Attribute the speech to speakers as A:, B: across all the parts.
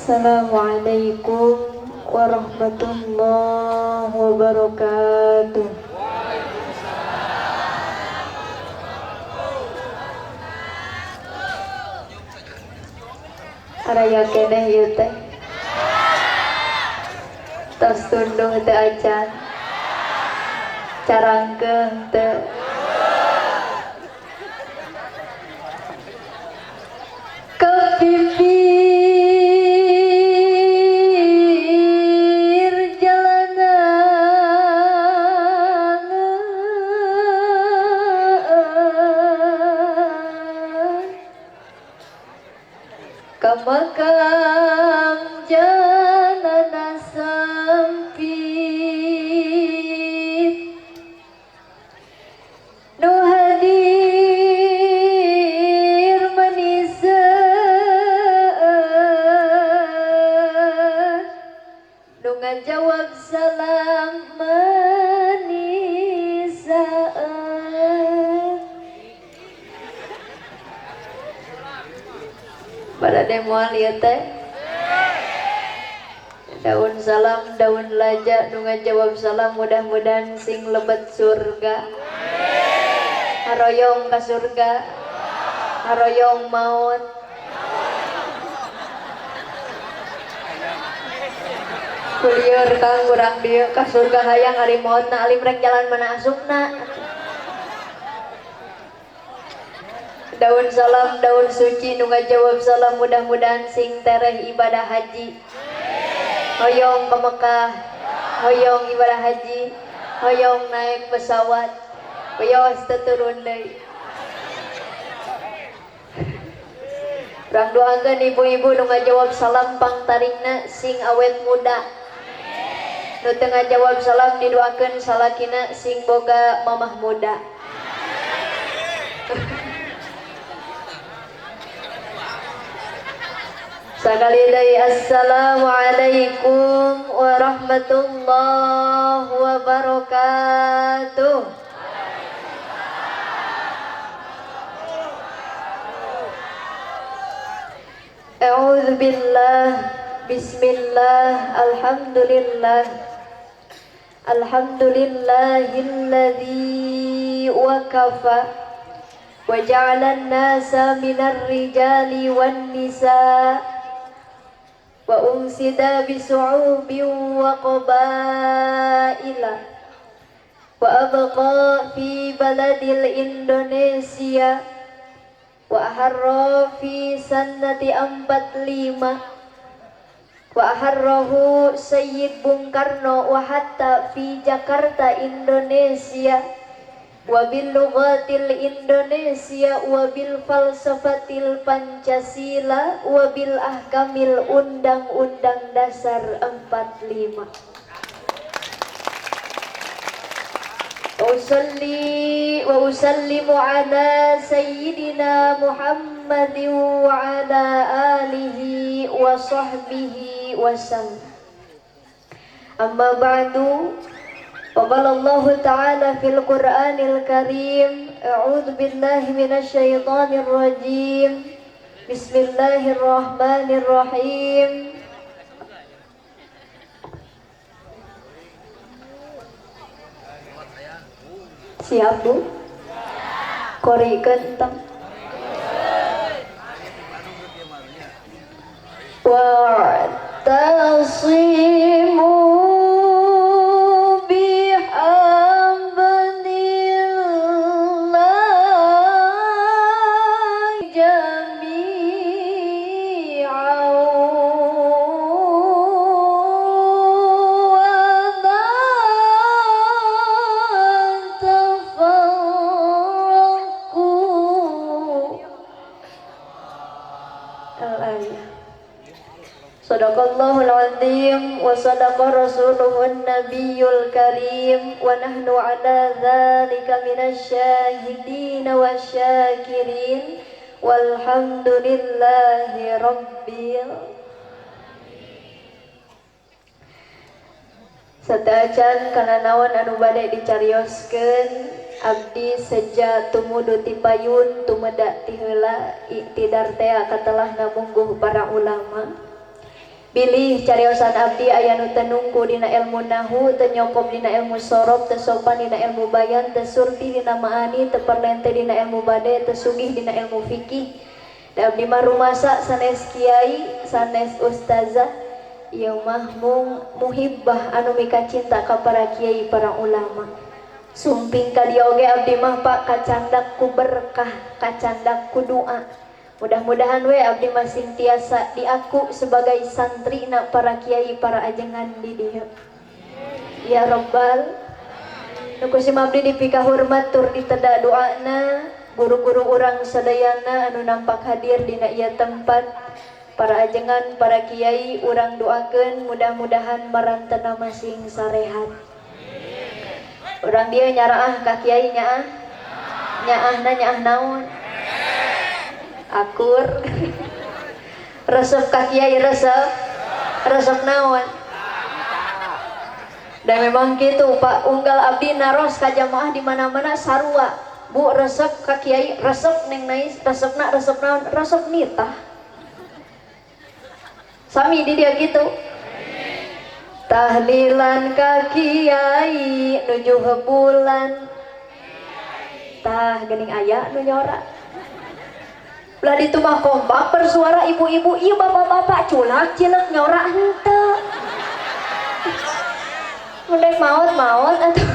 A: Assalamualaikum warahmatullahi wabarakatuh. Araya keneh ieu teh. Tos tunduh teu acan. Carangkeuh teu. Kepipir jalanan ka makam jalana sempit nu hadir mani seueur nu ngajawab salam mani saeur. Pada moal ieu teh daun salam daun laja nu ngajawab salam mudah-mudahan sing lebet surga. Haroyong ka surga, haroyong maut. Kulieur kang urang dieu ka surga hayang ari mautna alim rek jalan mana asupna. Daun salam daun suci nu ngajawab salam mudah-mudahan sing tereh ibadah haji. Hoyong ke Mekah, hoyong ibadah haji, hoyong naik pesawat, wios teu turun deui. Urang doakeun ibu-ibu nu ngajawab salam pangtarikna sing awet muda. Nu teu ngajawab salam didoakeun salakina sing boga mamah muda. Sakali deui assalamualaikum warahmatullahi wabarakatuh. A'udzu billah bismillah alhamdulillah alhamdulillahilladzi wakafa wa ja'ala an-nasa minar rijali wan nisa wa umsida bisu'ubin wa qabaila wa abqa fi baladil Indonesia wa aharra fi sannati 45 wa aharrahu Sayyid Bung Karno wa hatta fi Jakarta Indonesia wa bil lughatil Indonesia wa bil falsafatil Pancasila wa bil ahkamil Undang-Undang Dasar 45. Usalli wa usallimu ala sayyidina Muhammadin wa ala alihi wa sahbihi wasallam. Amma ba'du. Qala Allah Ta'ala fil Qur'anil Karim, a'udzu billahi minasyaitonir rajim. Bismillahirrahmanirrahim. Siap Bu? Korikeun tong. Wa'tasimu bihablillahi jami'an wa la tafarraqu. Al-ayah. Sadaqallahul azim wa sadaqa rasuluhun nabiyul karim wa nahnu ala dzalika minasyahidin wasyakirin walhamdulillahi rabbil. Sateuacan kana naon anu bade dicarioskeun abdi seja tumudu ti payun tumeda ti heula iktidar tea katelahna mungguh para ulama. Bilih cariosan abdi aya nu teu nungku dina ilmu nahu, teu nyokop dina ilmu sorob, teu sopan dina ilmu bayan, teu surti dina maani, teu perlente dina ilmu bade, teu sugih dina ilmu fikih. Da abdi mah rumasa sanes kiai, sanes ustazah, ieu mah mung muhibbah anu mika cinta ka para kiai, para ulama. Sumping ka dieu oge abdi mah Pak kacandak ku berkah, kacandak ku doa. Mudah-mudahan we abdi masing tiasa diaku sebagai santri na para kiai, para ajengan di dieu. Ya Rabbal. Nu ku sim abdi dipika hormat tur diteda doana guru-guru urang sadayana anu nampak hadir dina ieu tempat, para ajengan, para kiai urang doakeun mudah-mudahan marantena masing sarehat. Urang dieu nyaraah ka kiai nyaah. Nyaahna nyaah naon? Akur. Resep ka kiai resep. Resep naon? Dan memang gitu Pak, unggal abdi naros ka jamaah di mana-mana sarua. Bu resep ka kiai, resep neng nais, resepna resep naon? Resep nitah. Sami di dia gitu. Tahlilan ka kiai nuju bulan. Tah geuning aya nu nyora. Belah ditu mah kompak bersuara ibu-ibu, ieu bapak-bapak culak cilek nyora henteu. Mun dek maot-maot atuh.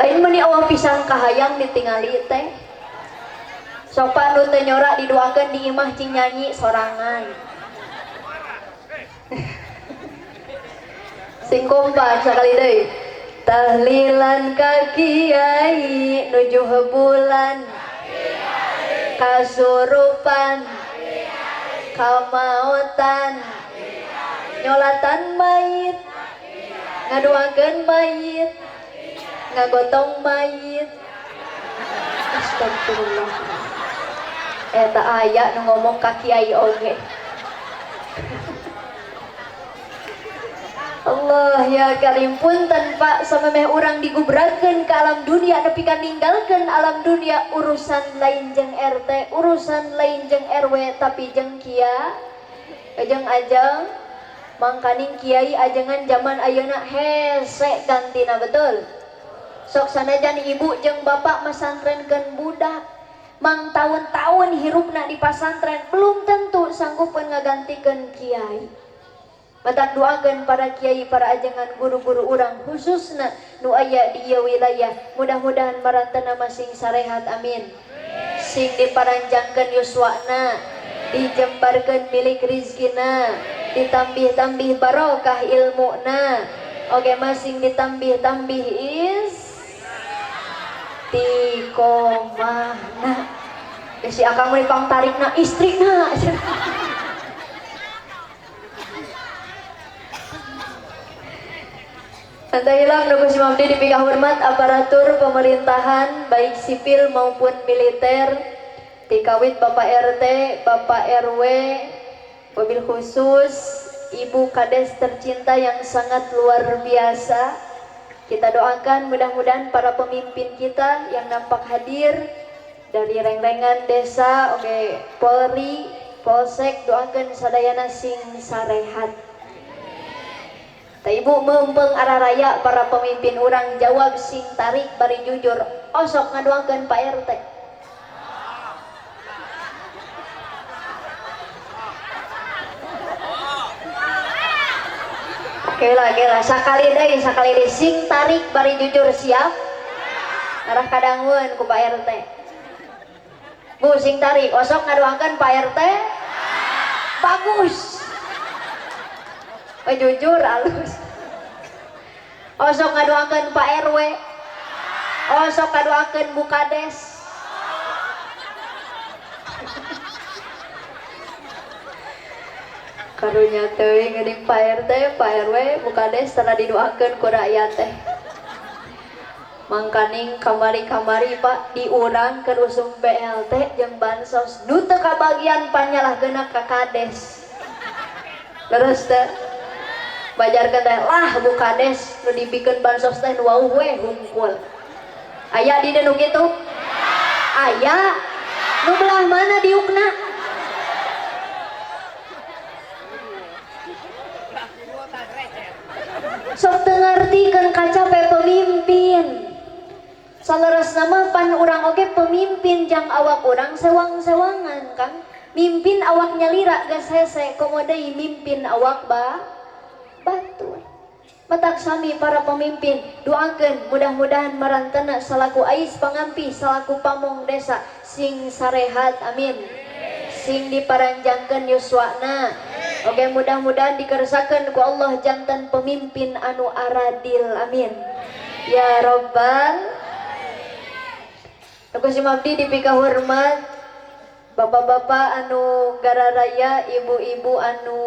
A: Lain meuni awang pisan kahayang ditingali teh. Sopan nu teu nyora diduakeun di imah cing nyanyi sorangan. Sing kompak sakali deui. Tahlilan ka kiai nuju bulan. Kasurupan, kamaotan, nyolatan mayit, ngaduakeun mayit, ngagotong mayit. Astagfirullah. Eta aya nu ngomong ka kiai oge. Allah ya Karim, punten Pak, samemeh urang digubrakeun ke alam dunia nepi ka ninggalkeun alam dunia, urusan lain jeung RT, urusan lain jeung RW, tapi jeung kia, jeung ajeng. Mangkaning kiai ajengan zaman ayeuna hese gantina, betul. Sok sanajan ibu jeung bapak masantrenkeun budak, mang tahun-tahun hirupna di pasantren belum tentu sanggupeun ngagantikeun kiai. Matak doakeun para kiai, para ajengan, guru-guru urang khususna nu aya di ieu wilayah, mudah-mudahan marantena masing sarehat, amin. Sing diparanjangkeun yuswana, dijembarkeun milik rizkina, ditambih-tambih barokah ilmuna, oge masing ditambih-tambih istiqomahna. Si akang mah dipangtarikna istrina. Tanda hilang nu ku abdi dipika hormat aparatur pemerintahan baik sipil maupun militer, tikawit Bapak RT, Bapak RW, mobil khusus Ibu Kades tercinta yang sangat luar biasa. Kita doakan mudah-mudahan para pemimpin kita yang nampak hadir dari reng-rengan desa, oke, Polri, Polsek, doakan sadayana sing sarehat. Ta ibu mempeng araraya para pemimpin urang jawab sing tarik bari jujur, osok ngadoakeun Pak RT. Oke lah, sakali deui sing tarik bari jujur, siap? Arah kadangun ku Pak RT. Bu sing tarik, osok ngadoakeun Pak RT. Bagus. Oh, jujur alus. Osok ngadoakeun Pak RW. Osok ngadoakeun Bu Kades. Karunya teuing geuning Pak RT, Pak RW, Bu Kades tara didoakeun ku rakyat teh. Mangkaning kamari-kamari Pak diurang keur usum BLT jeung bansos nu teu kabagian panyalahkeunna ka Kades. Leres teh? Bajarkeun teh lah Bu Kades nu dibikeun bansos teh nu wauh we hungkul. Aya di dieu nu kitu? Aya. Nu belah mana diukna? Saleresna mah pan urang oge pemimpin jang awak urang sewang-sewangan Kang. Mimpin awak nyalira geus hese komo deui mimpin awak ba batur. Matak sami para pemimpin doakeun mudah-mudahan marantena salaku ais pangampi salaku pamong desa sing sarehat amin. Sing diparanjangkeun yuswana. Oke mudah-mudahan dikersakeun ku Allah jantan pemimpin anu aradil amin. Ya Rabbal. Aku si abdi dipika hormat bapak-bapak anu gararaya, ibu-ibu anu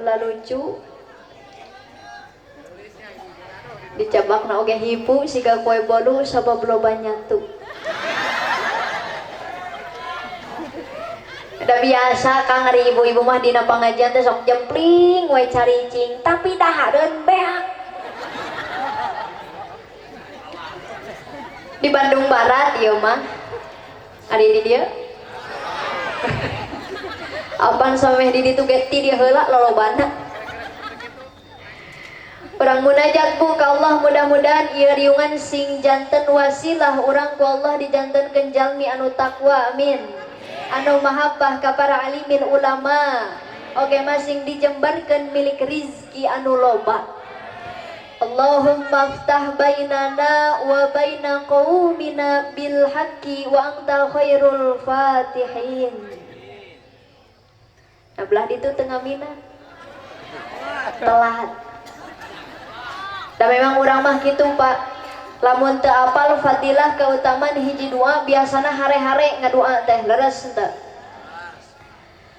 A: lalucu. Dicabakna oge hipu siga kue bolu sabab loba nyatu. Udah biasa Kang ari ibu-ibu mah dina pangajian teh sok jempling we caricing tapi dahareun beak. Di Bandung Barat ieu mah. Ari di dieu. Apan sameh di ditu ge ti dieu heula lolobana. Urang munajat bu ka Allah mudah-mudahan ieu riungan sing janten wasilah urang ku Allah dijantenkeun jalmi anu takwa amin. Anu mahabbah ka para alimin ulama. Oge masing dijembarkeun milik rizki anu loba. Allahumma ftah bainana wa baina qaumina bil haqqi wa anta khairul fatihin. Nah belah ditu teu ngamina. Telat. Da memang urang mah kitu Pak. Lamun teu apal fadilah keutamaan hiji doa biasana hare-hare ngadoa teh leres henteu.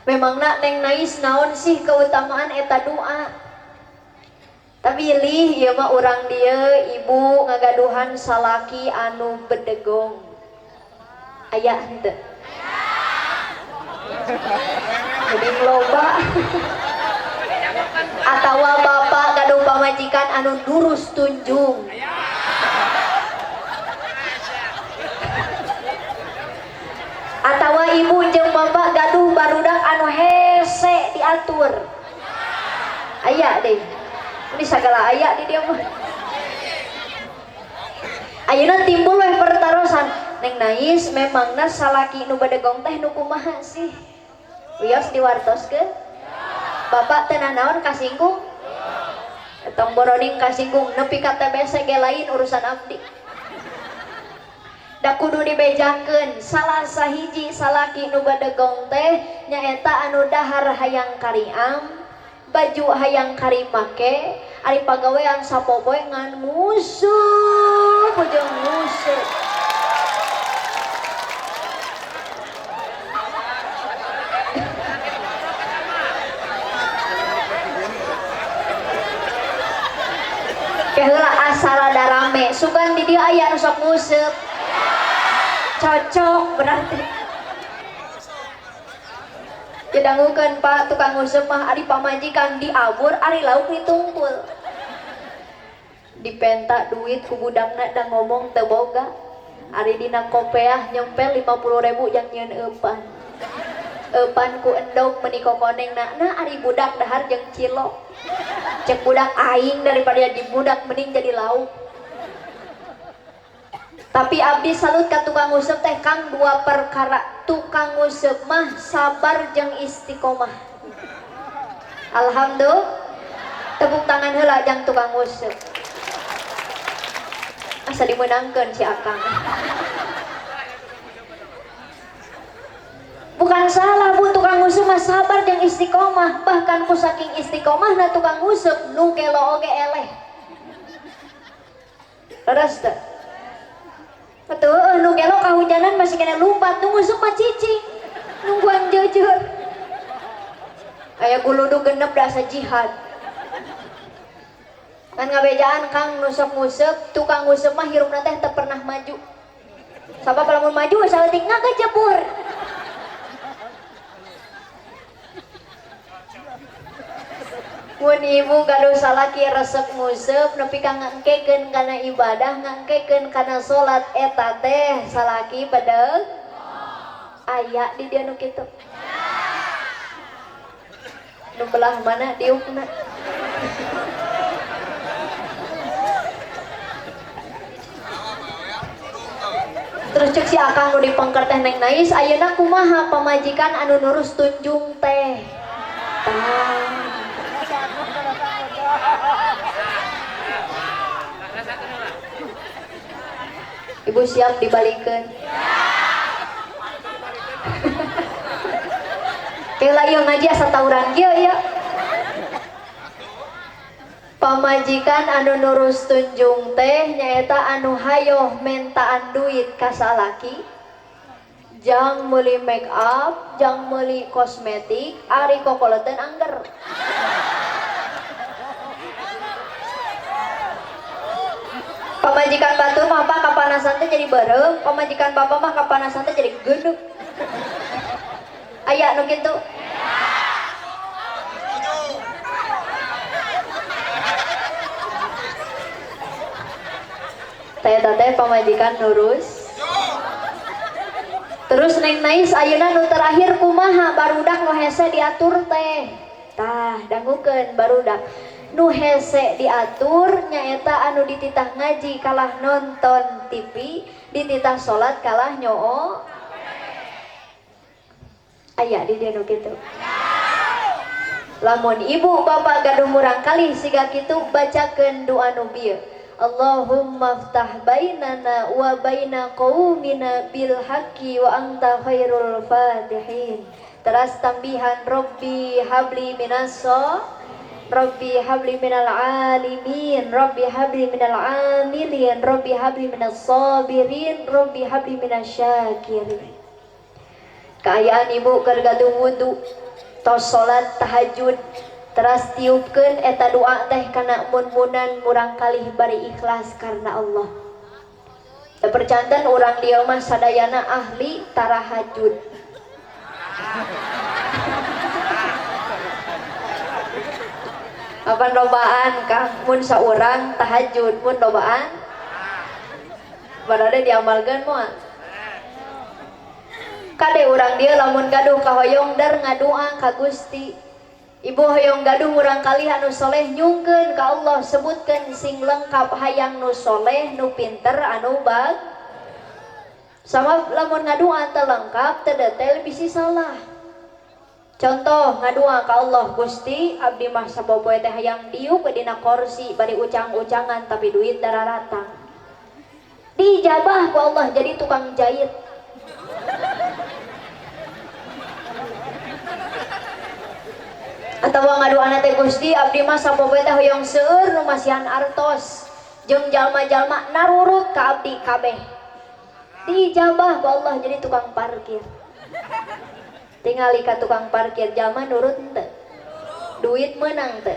A: Memangna Neng Nais naon sih keutamaan eta doa? Tapi lih ieu mah urang dieu ibu ngagaduhan salaki anu bedegong. Aya henteu? Geuning loba. Atawa bapak gaduh pamajikan anu durus tunjung. Atawa ibu jeung bapak gaduh barudak anu hese diatur. Aya deh. Ini sagala aya di dieu mah. Ayeuna timbul weh pertarosan. Neng Nais memangna salaki nu badegong teh nu kumaha sih? Wios diwartoskeun? Bapak teu nanaon kasinggung? Tong boroning kasinggung nepi ka TBC ge lain urusan abdi. Da kudu dibejakeun salah sahiji salaki nu badegong teh nyaeta anu dahar hayang kariam, baju hayang karimake, ari pagawean sapopoe ngan musuh jeung musuh. Keheula asal ada rame, sugan di dieu aya nu sok nguseup. Cocok berarti. Didangukeun Pak tukang nguseup mah ari pamajikan diabur ari lauk ditungkul. Dipenta duit ku budakna da ngomong teu boga. Ari dina kopeah nyempel 50.000 jang nyieun eupan. Eupan ku endog meuni kokoneng na ari budak dahar jeung cilok. Cek budak aing daripada jadi budak mending jadi lauk. Tapi abdi salut ka tukang nguseup teh Kang dua perkara. Tukang nguseup mah sabar jeung istiqomah. Alhamdulillah. Tepuk tangan heula jang tukang nguseup. Asa dimeunangkeun si Akang. Bukan salah bu tukang nguseup mah sabar jeung istiqomah, bahkan ku saking istiqomahna tukang nguseup nu gelo oge eleh. Leres teu? Betul, nu gelo kahujanan masih kena lumpat, nu nguseup mah cicing, nungguan jujur. Aya guludug genep da asa jihad. Kan ngabejaan Kang nu sok nguseup, tukang nguseup mah hirupna teh teu pernah maju. Sabab lamun maju saeutik ngagejebur. Mun ibu gaduh salaki resep nguseup nepi ka ngangkekeun kana ibadah, ngangkekeun kana salat eta teh salaki bedeg aya di dieu nu kitu. Nu belah mana diukna? Terus cek si akang nu dipengker teh Neng Nais, ayeuna kumaha pamajikan anu nurus tunjung teh. Tah. Ibu siap dibalikeun? Kela ieu ngaji asa tawuran kieu ya. Pamajikan anu nurus tunjung teh nyaeta anu hayoh mentaan duit ka salaki, jang meuli make up, jang meuli kosmetik, ari kokoleteun angger. Pamajikan batur mah apa kapanasan teh jadi beureum, pamajikan bapak mah kapanasan teh jadi geudeg. Aya nu kitu? Teh pamajikan nurus. Terus Neng Nais ayeuna nu terakhir kumaha barudak nu hese diatur teh. Tah dangukeun barudak. Nu hese diatur nyaeta anu dititah ngaji kalah nonton TV, dititah salat kalah nyoo. Aya di dieu nu kitu. Lamun ibu bapak gaduh murang kali siga kitu bacakeun doa nu bieu. Allahumma ftah bainana wa baina qaumina bil haqqi wa anta khairul fatihin. Teras tambihan Rabbi habli minas Rabbi habli minal alimin, Rabbi habli minal amilin, Rabbi habli minas sabirin, Rabbi habli minasyakirin. Kaayaan ibu keur gaduh wudu, tos salat tahajud, teras tiupkeun eta doa teh kana mun-munan murang kalih bari ikhlas karena Allah. Teu percanten urang dieu mah sadayana ahli tarahajud. Apan lobaan Kang mun saurang tahajud mun lobaan barade diamalkeun moal. Kade urang dieu lamun gaduh kahoyong der ngadoa ka Gusti. Ibu hoyong gaduh murang kalih anu soleh nyungkeun ka Allah, sebutkeun sing lengkap hayang nu soleh nu pinter anu bag. Sama lamun ngadoa teu lengkap teu detail bisi salah. Contoh ngadua ka Allah, Gusti abdi mah sapopoe teh hayang diuk dina kursi bari ucang-ucangan tapi duit dararatang. Dijabah ku Allah jadi tukang jahit. Atawa ngaduana teh Gusti abdi mah sapopoe teh hoyong seueur nu masihan artos jeung jalma-jalma narurut ka abdi kabeh. Dijabah ku Allah jadi tukang parkir. Tingali ka tukang parkir jalma nurut henteu? Duit meunang teu?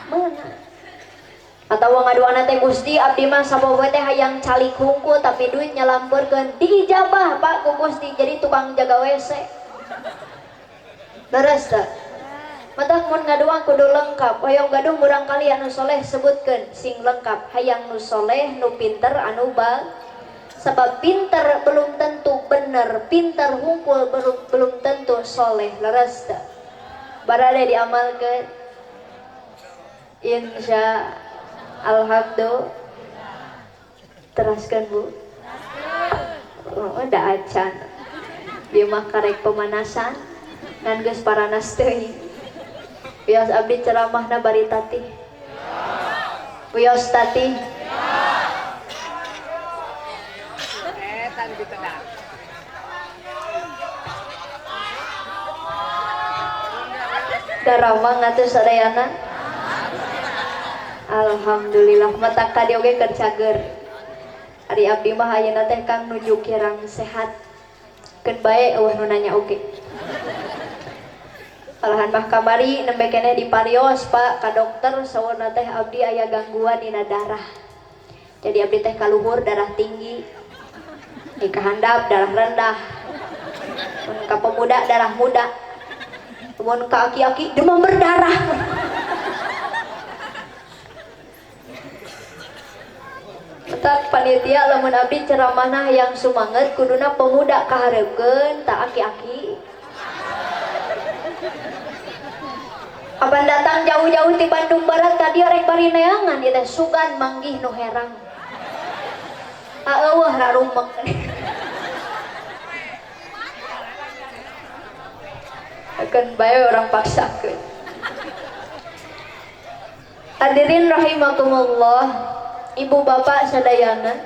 A: Meunang. Atawa ngaduana teh Gusti abdi mah sapopoe teh hayang calik hungkul tapi duit nyalampeurkeun. Diijabah Pak ku Gusti jadi tukang jaga WC. Leres teu? Matak mun ngadoa kudu lengkap. Hoyong gaduh murang kali anu soleh sebutkeun sing lengkap. Hayang nu soleh, nu pinter, anu bag. Sebab pinter belum tentu bener, pinter hungkul belum tentu soleh. Leres teu? Barade diamalkeun. Insya alhamdulillah. Teraskan Bu. Oh, da acan. Ieu mah karek pemanasan ngan geus paranas teuing. Wios abdi ceramahna bari tatih. Wios tatih. Daramang atuh sadayana. Alhamdulillah mata ka dieu oge keur cager. Ari abdi mah ayeuna teh Kang nuju kirang sehat. Keun bae eueuh nu nanya oge. Alahan mah kamari nembe keneh di parios Pak ka dokter saurna teh abdi aya gangguan dina darah. Jadi abdi teh kaluhur darah tinggi. Di kahandap darah rendah. Mun ka pemuda darah muda. Mun ka aki-aki demam berdarah. Tetap panitia lamun abdi ceramahna hayang sumanget kuduna pemuda kahareupeun ta aki-aki. Apan datang jauh-jauh ti Bandung Barat tadi rek bari neangan ieu teh sugan manggih nu herang. Aeueuh rarumek. Akan bae orang paksakeun. Hadirin rahimakumullah, ibu bapak sadayana,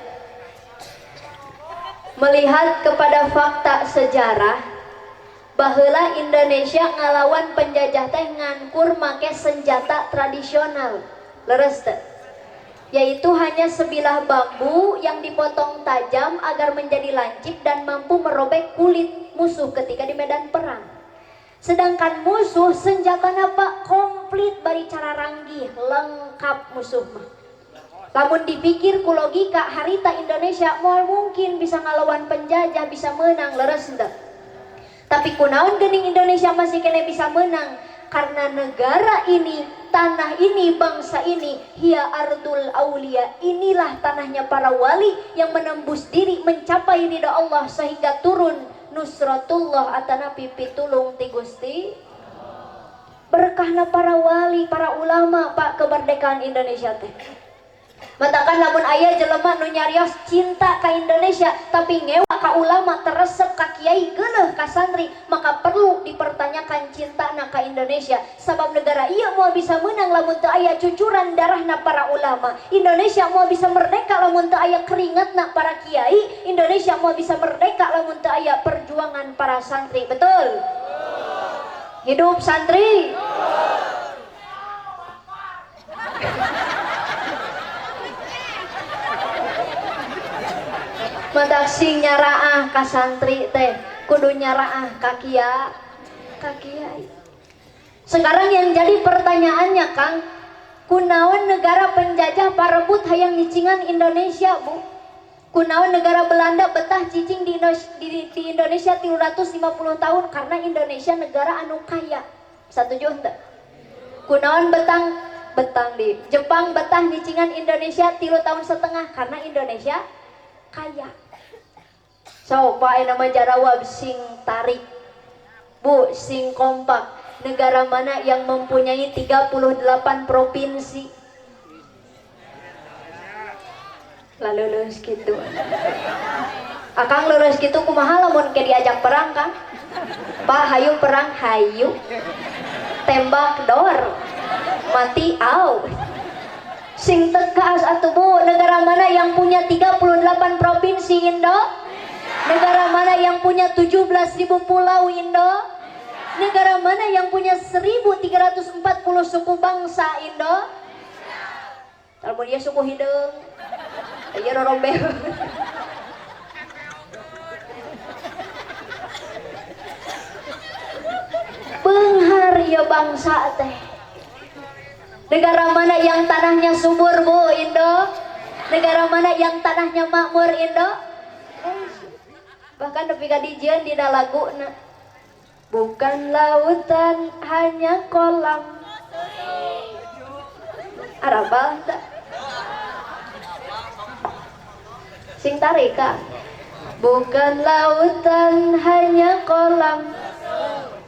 A: melihat kepada fakta sejarah baheula Indonesia ngalawan penjajah teh ngankur make senjata tradisional, leres teu? Yaitu hanya sebilah bambu yang dipotong tajam agar menjadi lancip dan mampu merobek kulit musuh ketika di medan perang. Sedangkan musuh senjatana Pak komplit bari cara ranggih, lengkap musuh mah. Lamun dipikir ku logika harita Indonesia moal mungkin bisa ngalawan penjajah, bisa menang, leres henteu? Tapi kunaon geuning Indonesia masih kene bisa menang? Karena negara ini, tanah ini, bangsa ini, hiya ardul aulia, inilah tanahnya para wali yang menembus diri mencapai ridha Allah sehingga turun nusratullah atanapi pitulung ti Gusti. Berkahna para wali, para ulama Pak kemerdekaan Indonesia teh. Matakan lamun aya jelema nu nyarios cinta ka Indonesia tapi ngewa ka ulama, teresep ka kiai, geuleuh ka santri, maka perlu dipertanyakan cintana ka Indonesia. Sabab negara ieu moal bisa menang lamun teu aya cucuran darahna para ulama. Indonesia moal bisa merdeka lamun teu aya keringatna para kiai. Indonesia moal bisa merdeka lamun teu aya perjuangan para santri. Betul? Hidup santri. Matak sing nyaraah ka santri teh kudu nyaraah ka kiai. Sekarang yang jadi pertanyaannya Kang, kunaon negara penjajah parebut hayang nyicingan Indonesia Bu? Kunaon negara Belanda betah cicing di Indonesia 350 tahun? Karena Indonesia negara anu kaya. Satuju henteu? Kunaon betang di Jepang betah nyicingan Indonesia 3,5 tahun karena Indonesia kaya. So Pak nama jarawab sing tarik Bu, sing kompak. Negara mana yang mempunyai 38 provinsi? Lalu lulus gitu. Akang lulus gitu kumaha lamun ke diajak perang Kang? Pak hayu perang hayu. Tembak dor. Mati au. Sing tegas atuh Bu, negara mana yang punya 38 provinsi Indo? Negara mana yang punya 17.000 pulau Indo? Negara mana yang punya 1.340 suku bangsa Indo? Kalau dia suku hideung, ieu rorombel. Beunghar ieu bangsa teh. Negara mana yang tanahnya subur Bu Indo? Negara mana yang tanahnya makmur Indo? Bahkan nepi ka dijieun dina laguna. Bukan lautan hanya kolam. Arabal teh. Sing tarik Kak. Bukan lautan hanya kolam.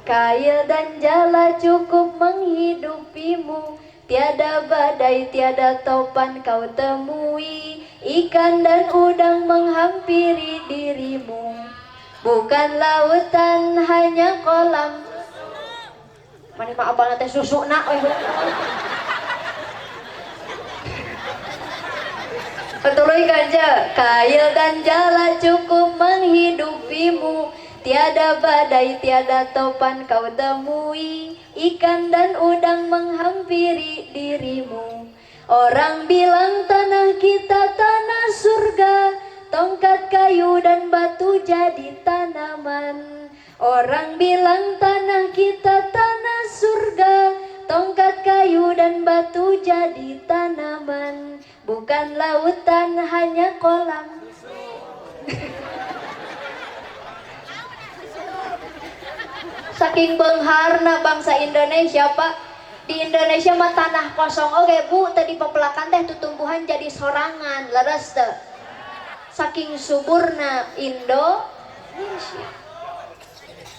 A: Kail dan jala cukup menghidupimu. Tiada badai, tiada topan kau temui. Ikan dan udang menghampiri dirimu. Bukan lautan hanya kolam. Mana mah apalna teh susuna we. Tuluy ganja. Kail dan jala cukup menghidupimu. Tiada badai, tiada topan kau temui. Ikan dan udang menghampiri dirimu. Orang bilang tanah kita tanah surga. Tongkat kayu dan batu jadi tanaman. Orang bilang tanah kita tanah surga. Tongkat kayu dan batu jadi tanaman. Bukan lautan hanya kolam. Saking beungharna bangsa Indonesia Pak. Di Indonesia mah tanah kosong oke Bu, tadi pepelakan teh tumbuhan jadi sorangan, leres teu? Saking suburna Indonesia.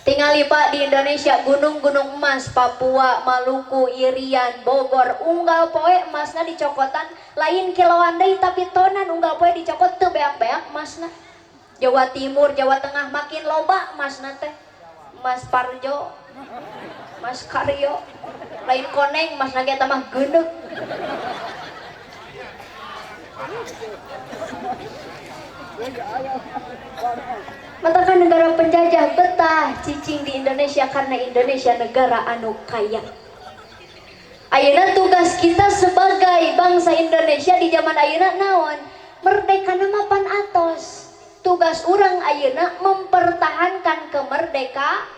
A: Tingali Pak di Indonesia gunung-gunung emas Papua, Maluku, Irian, Bogor, unggal poe emasna dicokotan lain kiloan deui tapi tonan unggal poe dicokot teu beak-beak emasna. Jawa Timur, Jawa Tengah makin loba emasna teh. Mas Parjo, Mas Karyo, lain koneng Mas nage eta mah geuneuk. Matakan negara penjajah betah cicing di Indonesia karena Indonesia negara anu kaya. Ayeuna tugas kita sebagai bangsa Indonesia di zaman ayeuna naon? Merdeka mah pan atos. Tugas urang ayeuna mempertahankan kemerdekaan,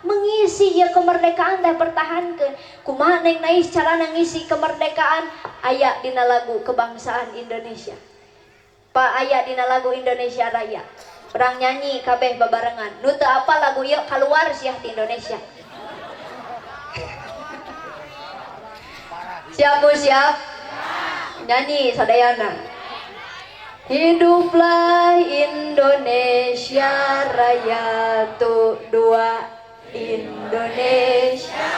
A: mengisi ya kemerdekaan teh pertahankeun. Kumaha Neng Nais carana ngisi kemerdekaan? Aya dina lagu kebangsaan Indonesia. Pak aya dina lagu Indonesia Raya. Urang nyanyi kabeh babarengan. Nu teu apal lagu ieu kaluar siah ti Indonesia. Siap Bu, siap? Nyanyi sadayana. Hiduplah Indonesia Raya, tuh dua Indonesia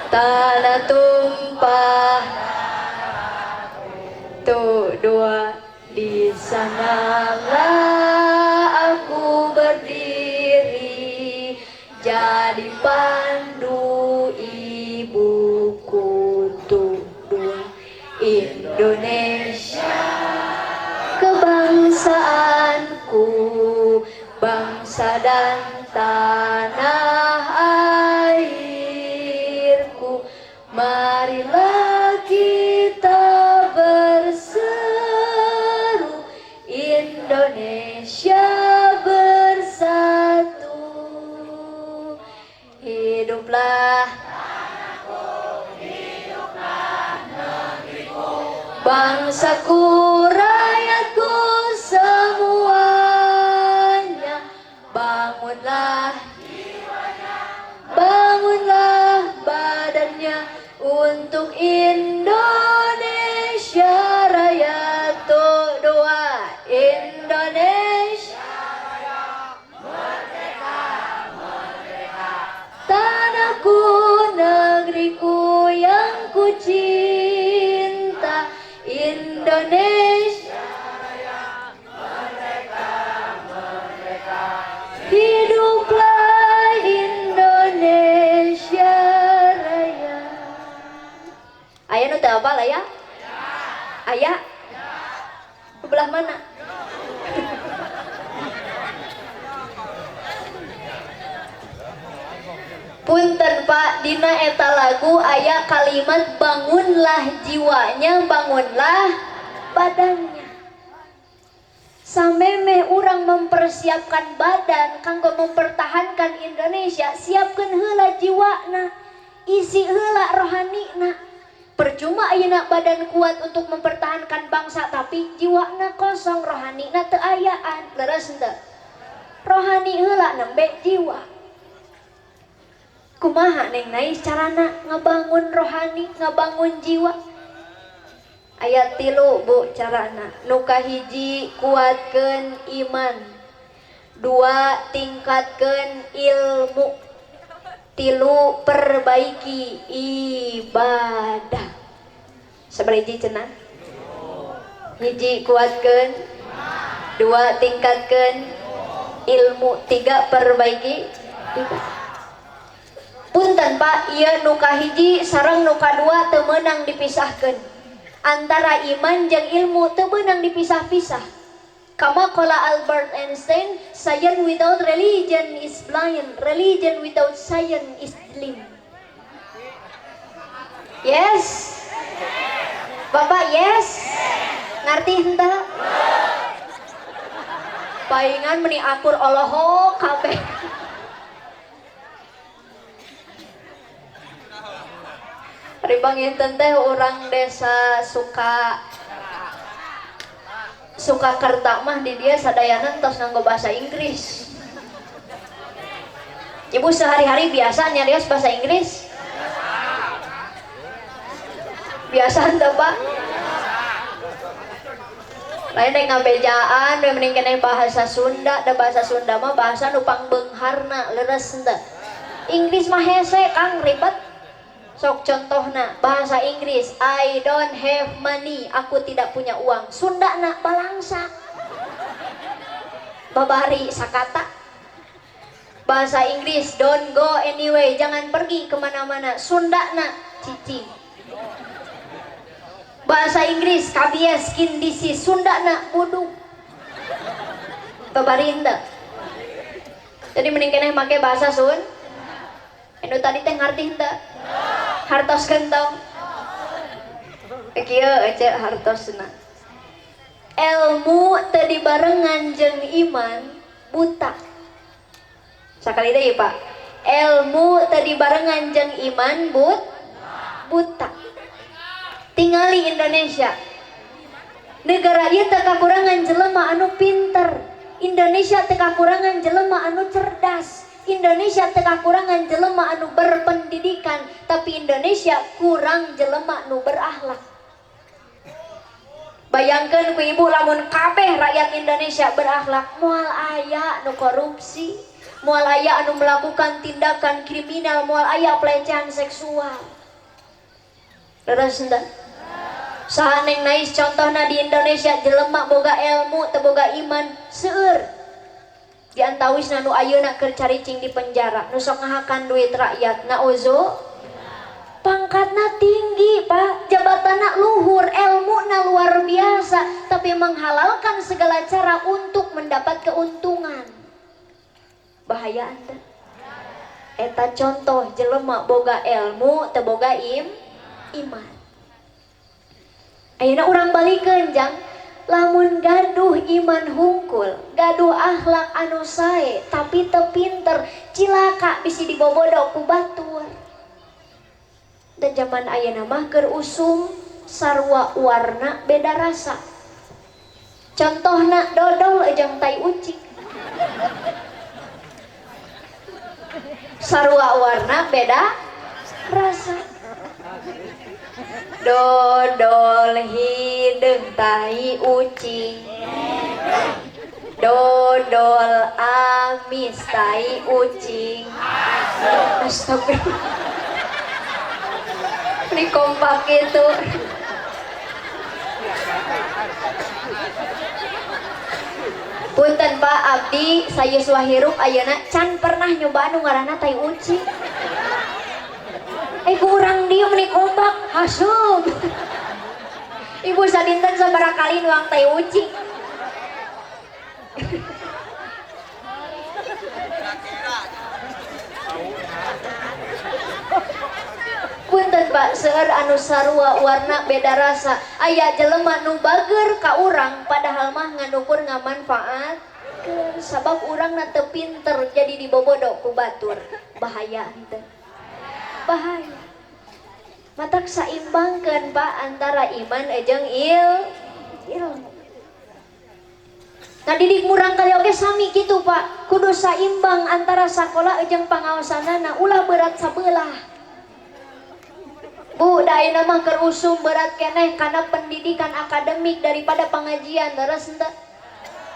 A: tanah tumpah tuh dua, di sanalah aku berdiri jadi pandu ibuku tuh dua Indonesia kebangsaanku, bangsa dan tanah airku. Marilah kita berseru, Indonesia bersatu. Hiduplah tanahku, hiduplah negeriku, bangsaku, rakyatku semuanya. Bangunlah jiwanya, bangunlah badannya untuk Indonesia Raya, tuh dua Indonesia Raya, merdeka, merdeka. Tanahku, negeriku yang ku cinta, Indonesia Raya, merdeka, merdeka. Hiduplah Indonesia Raya. Aya nu teu apal aya? Aya? Belah mana? Punten Pak, dina eta lagu aya kalimat bangunlah jiwanya, bangunlah badannya. Samemeh urang mempersiapkan badan kanggo mempertahankan Indonesia, siapkeun heula jiwana, isi heula rohanina. Percuma ayeuna badan kuat untuk mempertahankan bangsa tapi jiwana kosong, rohanina teu ayaan. Leres henteu? Rohani heula nembe jiwa. Kumaha Neng Nais carana ngabangun rohani, ngabangun jiwa? Ayat 3 Bu carana. Nu kahiji kuatkeun iman, 2 tingkatkeun ilmu, 3 perbaiki ibadah. Sabaraha hiji cenah? Hiji kuatkeun, 2 tingkatkeun ilmu, 3 perbaiki ibadah. Punten Pak, ieu nu kahiji sareng nu kadua teu meunang dipisahkeun. Antara iman jeung ilmu teu meunang dipisah-pisah. Kama qala Albert Einstein, science without religion is blind, religion without science is dim. Yes. Bapak yes. Ngarti henteu? Paingan meni akur olohok kabeh. Ari panginten teh urang desa Sukakerta mah di dia sadayana tos nganggo bahasa Inggris. Ibu sehari-hari biasa nyarios bahasa Inggris? Biasa henteu Pak? Lain rek ngabejaan we mending keneh bahasa Sunda, da bahasa Sunda mah bahasa nu pangbeungharna leres henteu. Inggris mah hese Kang, ribet. Sok contohna bahasa Inggris, I don't have money, aku tidak punya uang. Sundana balangsa. Babari sakata. Bahasa Inggris don't go anyway, jangan pergi kemana-mana. Sundana cicing. Bahasa Inggris kabias skin disease, Sundana buduk. Babari henteu. Jadi mending keneh make bahasa Sun. Anu tadi teh ngarti henteu? Hartos kentong. Kieu ece hartosna. Ilmu teu dibarengan jeung iman buta. Sakali deui Pak. Ilmu teu dibarengan jeung iman buta. Tingali Indonesia. Negara ieu teu kakurangan jelema anu pinter. Indonesia teu kakurangan jelema anu cerdas. Indonesia teu kakurangan jelema anu berpendidikan, tapi Indonesia kurang jelema nu berakhlak. Bayangkan ku ibu lamun kabeh rakyat Indonesia berakhlak, moal aya nu korupsi, moal aya anu melakukan tindakan kriminal, moal aya pelecehan seksual. Leres henteu? Saha neng nais contohna di Indonesia jelema boga ilmu teu boga iman seueur. Di antawisna nu ayeuna keur caricing di penjara, nu sok ngahakan duit rakyat, nauzu. Pangkatna tinggi Pak, jabatanna luhur, ilmuna luar biasa, tapi menghalalkan segala cara untuk mendapat keuntungan. Bahaya anda. Eta contoh jelema boga ilmu teu boga iman. Ayeuna urang balikeun jang, lamun gaduh iman hungkul, gaduh akhlak anu sae, tapi teu pinter, cilaka bisi dibobodo ku batur. Dan zaman ayeuna mah keur usum sarua warna beda rasa. Contohna dodol jeung tai ucing. Sarua warna beda rasa. Dodol hideung tai ucing. Dodol amis tai ucing. Astagfirullah. Ini kompak itu. Punten Pak abdi sayuswa hirup ayeuna can pernah nyoba anu ngaranna tai ucing. Ku urang dieu meuni kompak haseup. Ibu sadinten sabaraha kali nuang tai ucing. Punten Pak, seueur anu sarua warna beda rasa. Aya jelema nu bager ka urang padahal mah nganukur ngamanfaatkeun. Sabab urangna teu pinter jadi dibobodo ku batur. Bahaya henteu? Bahaya. Matak saimbangkeun Pak antara iman jeung ilmu. Ngadidik murang kali oge sami kitu Pak. Kudu saimbang antara sakola jeung pangaosanana, ulah berat sabelah. Bu, da ayeuna mah keur usum berat keneh kana pendidikan akademik daripada pengajian, leres henteu?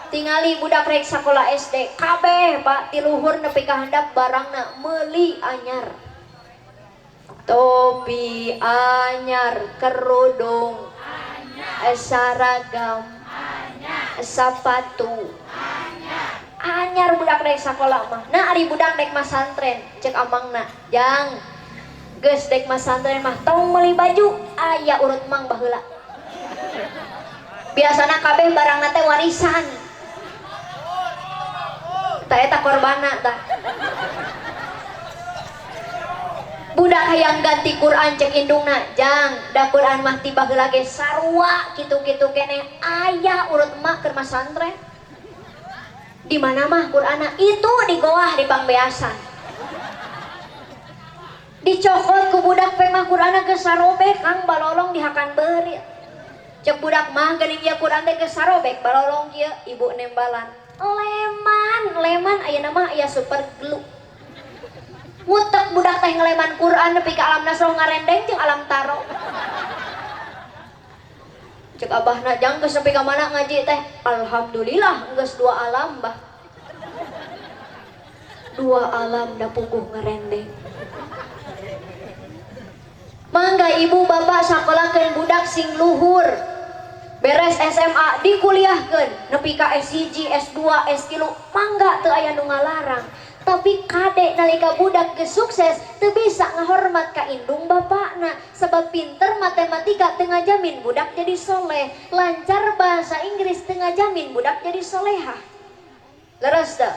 A: Tingali budak rek sakola SD, kabeh Pak ti luhur nepi ka handap barangna meuli anyar. Topi anyar, kerudung anyar, seragam anyar, sapatu anyar. Anyar budak rek sakola mah. Nah ari budak rek masantren, cek amangna, jang geus dek masantren mah tong meuli baju, aya urut mang baheula. Biasana kabeh barangna teh warisan. Tah eta korbana tah. Budak hayang ganti Quran cek indungna, jang da Quran mah ti baheula ge sarua kitu-kitu keneh aya urut emak keur masantren. Di mana mah Qur'anna itu di goah di pangbeasan. Dicokot ku budak pe mah Qur'anna geus sarobek kang balolong dihakan beurit. Cek budak mah geuning ieu Qur'an teh geus sarobek balolong kieu ibu nembalan. Leman, leman ayeuna mah aya super glue. Ngutek budak teh ngeleman Quran nepi ka alam nasroh ngarendeng jeung alam taro. Cek abahna jang geus nepi ka mana ngaji teh? Alhamdulillah geus dua alam bah. Dua alam da puguh ngarendeng. Mangga ibu bapak sakolakeun budak sing luhur. Beres SMA dikuliahkeun nepi ka S1, S2, S3, mangga teu aya nu ngalarang. Tapi kade nalika budak geus sukses teu bisa ngahormat ka indung bapakna, sebab pinter matematika teu ngajamin budak jadi soleh, lancar bahasa Inggris teu ngajamin budak jadi solehah. Leres teu?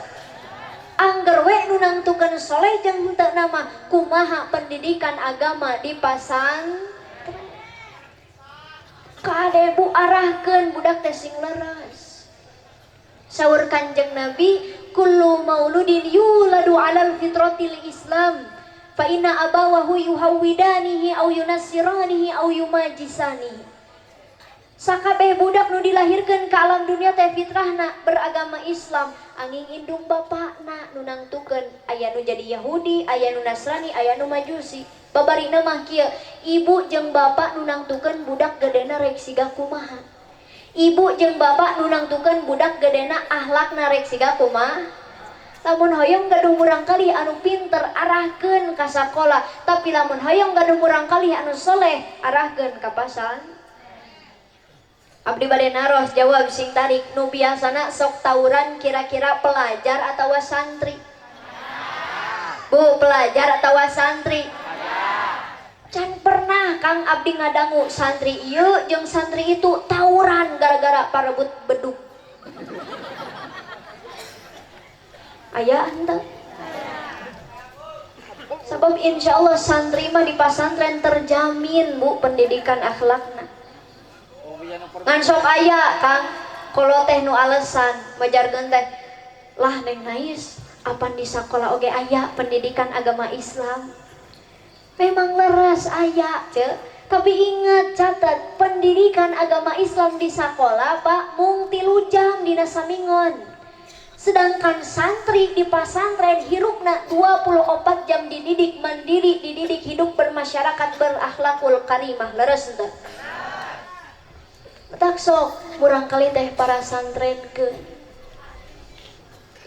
A: Angger we nu nangtukeun soleh jeung henteu nama kumaha pendidikan agama di pasantren. Kade bu arahkeun budak teh sing leres. Saur Kanjeng Nabi, kullu mauludin yuladu alal fitratil Islam fa inna abawahu yuhawwidanihi au yunassiranihi au yumajisanihi. Sakabeh budak nu dilahirkeun ka alam dunia teh fitrahna beragama Islam, angin indung bapakna nu nangtukeun aya nu jadi Yahudi, aya nu Nasrani, aya nu Majusi. Babarina mah kieu, ibu jeung bapak nu nangtukeun budak gedena rek siga kumaha. Ibu jeung bapak nu nangtukeun budak gedena akhlakna rek siga kumaha. Lamun hoyong gaduh murangkalih anu pinter arahkeun ka sakola, tapi lamun hoyong gaduh murangkalih anu soleh arahkeun ka pasantren. Abdi bade naros jawab sing tarik, nu biasana sok tawuran kira-kira pelajar atawa santri? Bu, pelajar atawa santri? Can pernah Kang abdi ngadangu santri ieu jeung santri itu tawuran gara-gara parebut beduk. Aya henteu? Sabab insyaallah santri mah di pasantren terjamin bu pendidikan akhlakna. Ngan sok aya Kang kolot teh nu alesan majarkeun teh lah Neng Nais apan di sakola oge aya pendidikan agama Islam. Memang leres aya ce, tapi ingat catat pendidikan agama Islam di sakola Pak mung 3 jam dina samingon. Sedangkan santri di pasantren hirupna 24 jam dididik mandiri, dididik hidup bermasyarakat berakhlakul karimah. Leres henteu? Tak sok murangkali teh para santren ke.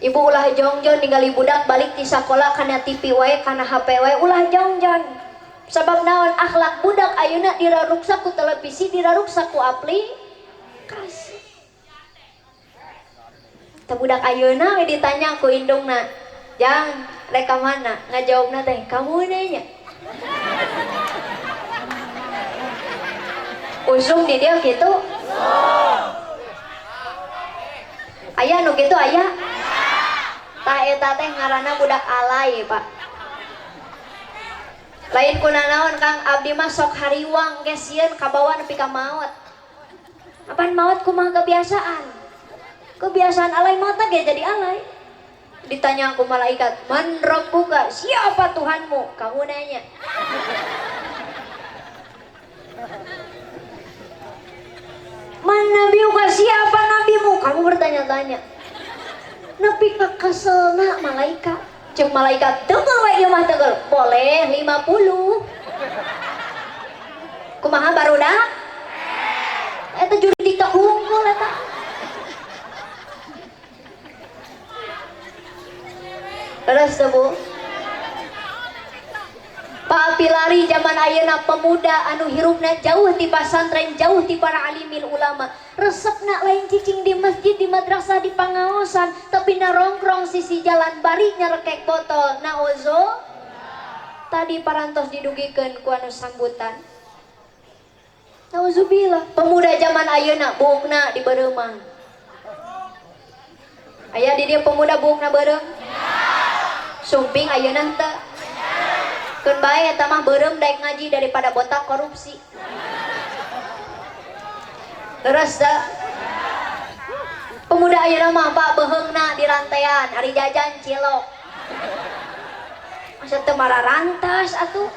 A: Ibu ulah jongjon ningali budak balik ti sakola kana TV wae kana HP wae ulah jongjon. Sabab naon akhlak budak ayeuna diraruksa ku televisi, diraruksa ku aplikasi. Tah budak ayeuna we ditanya ku indungna, "Jang, rek ka mana?" Ngajawabna teh, "Kamu nanya." Usum di dia kitu. Aya nu kitu aya? Tah eta teh ngaranna budak alay, Pak. Lain kunanaon Kang abdi mah sok hariwang ge sieun kabawa nepi ka maot. Apan maot kumaha kebiasaan? Kebiasaan alay maot ge jadi alay. Ditanya ku malaikat, "Man rabbuka?" Siapa Tuhanmu? Kamu nanya. Man nabiyuka? Siapa nabimu? Kamu bertanya-tanya. Nepi ka keselna malaikat. Cek malaikat, "Teunggeul we ieu mah teunggeul." Boleh 50. Kumaha barudak? Eta juri TikTok hungkul eta. Terus teu Bu? Pak Pilari zaman ayeuna pemuda anu hirupna jauh ti pasantren, jauh ti para alimil ulama. Resepna lain cicing di masjid, di madrasah, di pangaosan, tapi narongkrong sisi jalan bari nyarekek botol. Naozo tadi parantos didugikeun ku anu sambutan. Nauzubillah, pemuda zaman ayeuna buukna di beureumang. Aya di dieu pemuda buukna beureum? Sumping ayeuna teu? Keun bae eta mah beureum daek ngaji daripada botak korupsi. Terus da pemuda ayeuna mah Pak beheungna di rantean, ari jajan cilok. Masa teu mararantas atuh.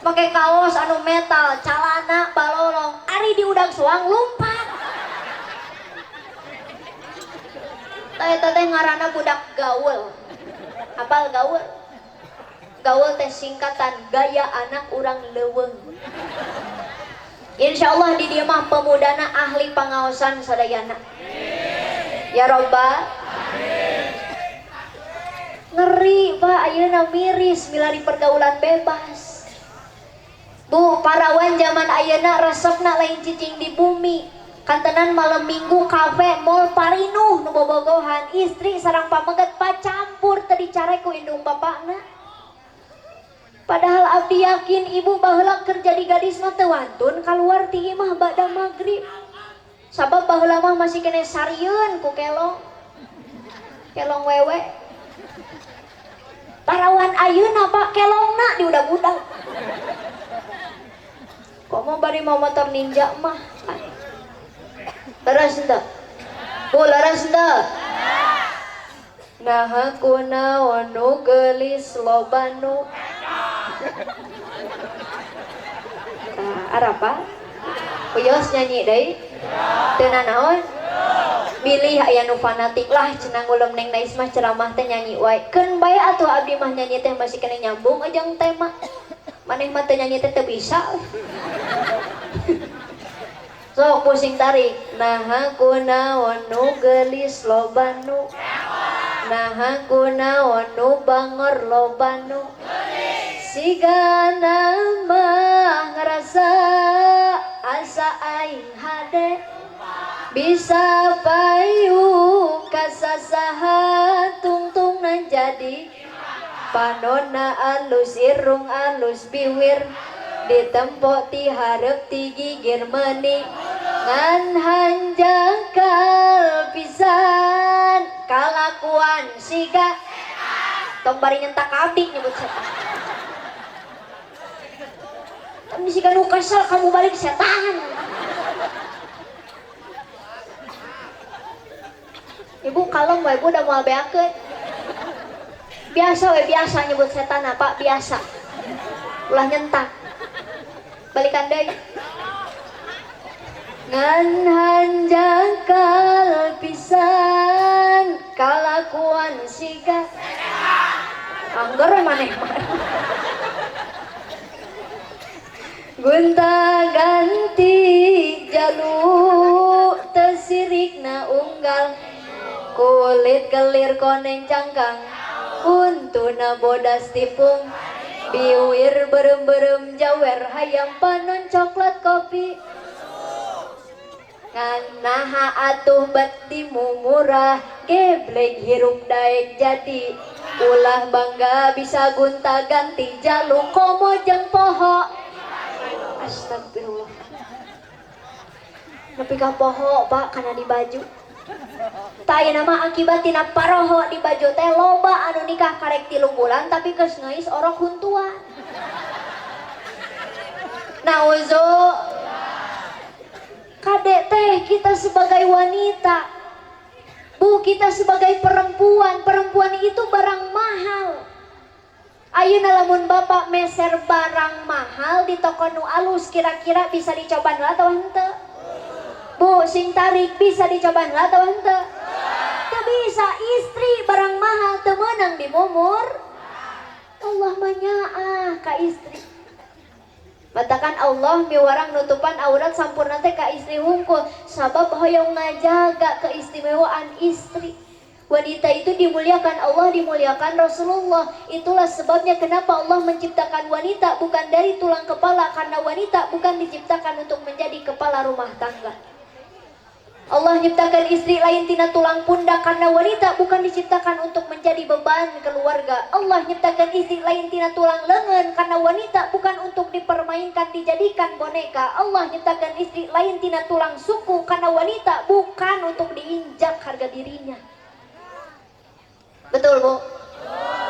A: Make kaos anu metal, calana balolong, ari diudang soang lumpat. Tah eta teh ngaranna budak gaul. Apal gaul? Gaul teh singkatan gaya anak urang leuweung. Insyaallah di dieu mah pemudana ahli pangaosan sadayana. Ya Robbal. Ngeri Pak ayeuna miris milari pergaulan bebas. Bu, parawan zaman ayeuna resepna lain cicing di bumi. Kantenan malam minggu kafe mall parinuh nu bobogohan istri sarang pameget pacampur teu dicarek ku indung bapakna. Padahal abdi yakin ibu baheula keur jadi gadis mah teu wantun kaluar ti imah ba'da magrib. Sabab baheula mah masih keneh sarieun ku kelong. Kelong wewe. Parawan ayeuna Pak kelongna diudag-udag. Komo bari mau motor ninja mah. Leres henteu? Bu, leres henteu? Naha kunaon nu geulis loba nu. Tah, arapa? Uyos nyanyi deui? Teu nanaon? Bilih aya nu fanatik lah cenah ngulem Neng Nais mah ceramah teh nyanyi wae. Keun bae atuh abdi mah nyanyi teh masih kena nyambung jeung tema. Maneh mah teu nyanyi teh teu bisa. Sok pusing tarik. Naha kunaon nu geulis loba nu. Naha kunaon nu bangor loba nu. Sigana mah ngarasa asa aing hade. Bisa payu kasasaha tungtungna jadi. Panona alus irung alus biwir. Ditempok ti hareup ti gigir meuni ngan hanjakal pisan kalakuan siga tong bari nyentak abdi nyebut setan. Tapi siga nu kesel kamu balik setan. Ibu kalem we, ibu udah moal beakeun. Biasa we, biasa nyebut setan apa biasa. Ulah nyentak. Balikan deui. Ngan hanjakal pisan kalakuan siga angger maneh mah. Gonta ganti jalu teu sirikna unggal kulit kelir koneng cangkang untuna bodas tipung biwir berem-berem jawer hayam panon coklat kopi ngan naha atuh bet dimumurah geblek hirup daek jadi ulah bangga bisa gonta ganti jalu komo jeung poho. Astagfirullah. Nepi ka poho Pak kana di baju. Tah ayeuna mah akibat tina paroho di baju teh loba anu nikah karek 3 bulan tapi geus ngeuis orok huntuan. Nauzu. Kadek teh kita sebagai wanita, bu, kita sebagai perempuan, perempuan itu barang mahal. Ayeuna lamun bapak meser barang mahal di toko nu alus kira-kira bisa dicoba heula atawa henteu? Bu, sing tarik bisa dicoba heula atawa henteu? Teu bisa, istri barang mahal teu meunang dimumur. Allah mah nyaah ka istri. Matakan Allah miwarang nutupan aurat sampurna teh ka istri hungkul sabab hoyong ngajaga keistimewaan istri. Wanita itu dimuliakan Allah, dimuliakan Rasulullah. Itulah sebabnya kenapa Allah menciptakan wanita bukan dari tulang kepala, karena wanita bukan diciptakan untuk menjadi kepala rumah tangga. Allah menciptakan istri lain tina tulang pundak, karena wanita bukan diciptakan untuk menjadi beban keluarga. Allah menciptakan istri lain tina tulang lengan, karena wanita bukan untuk dipermainkan, dijadikan boneka. Allah menciptakan istri lain tina tulang suku, karena wanita bukan untuk diinjak harga dirinya. Betul Bu?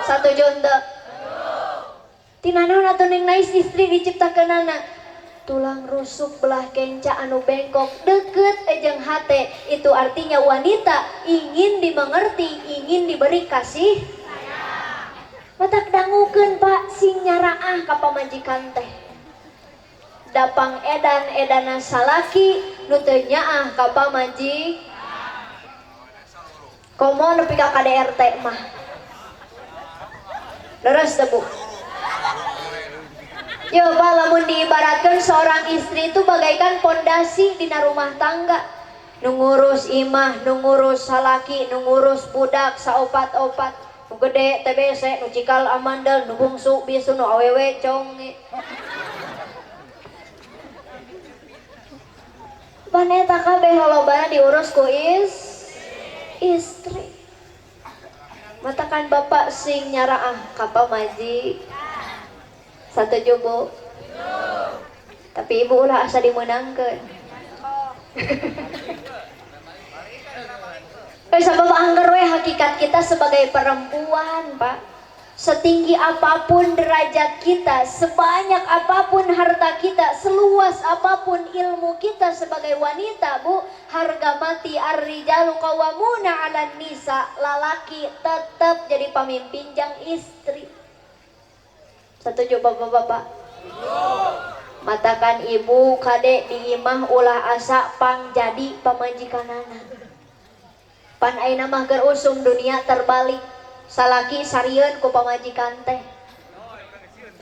A: Satu jonda. Tina naon atuh Neng Nais istri diciptakeun anak tulang rusuk belah kenca anu bengkok deket ejeng hate. Itu artinya wanita ingin dimengerti, ingin diberi kasih. Matak dangukeun Pak sing nyaraah ka pamajikan teh. Dapang edan edana salaki nu teu nyaah ka pamajik. Komo nepi ka KDRT mah. Leres teu Bu? Yo Pak, lamun diibaratkan seorang istri itu bagaikan pondasi dina rumah tangga. Nu ngurus imah, nu ngurus salaki, nu ngurus budak saopat-opat. Nu gede TBC, nu cikal amandel, nu bungsu bisu, nu awewe conge. Pan eta kabeh lolobana diurus ku istri. Matakan bapak sing nyaraah ka pamajikan. Satuju Bu? Tapi ibu ulah asa dimeunangkeun. Sabab angger we hakikat kita sebagai perempuan, Pak. Setinggi apapun derajat kita, sebanyak apapun harta kita, seluas apapun ilmu kita sebagai wanita, Bu, harga mati ar-rijalu qawwamuna 'alan nisa, lalaki tetap jadi pamimpin jang istri. Setuju bapak-bapak? Matakan ibu kade di imah ulah asa pang jadi pamajikanana. Pan ayeuna mah keur usum dunia terbalik. Salaki sarieun ku pamajikan teh.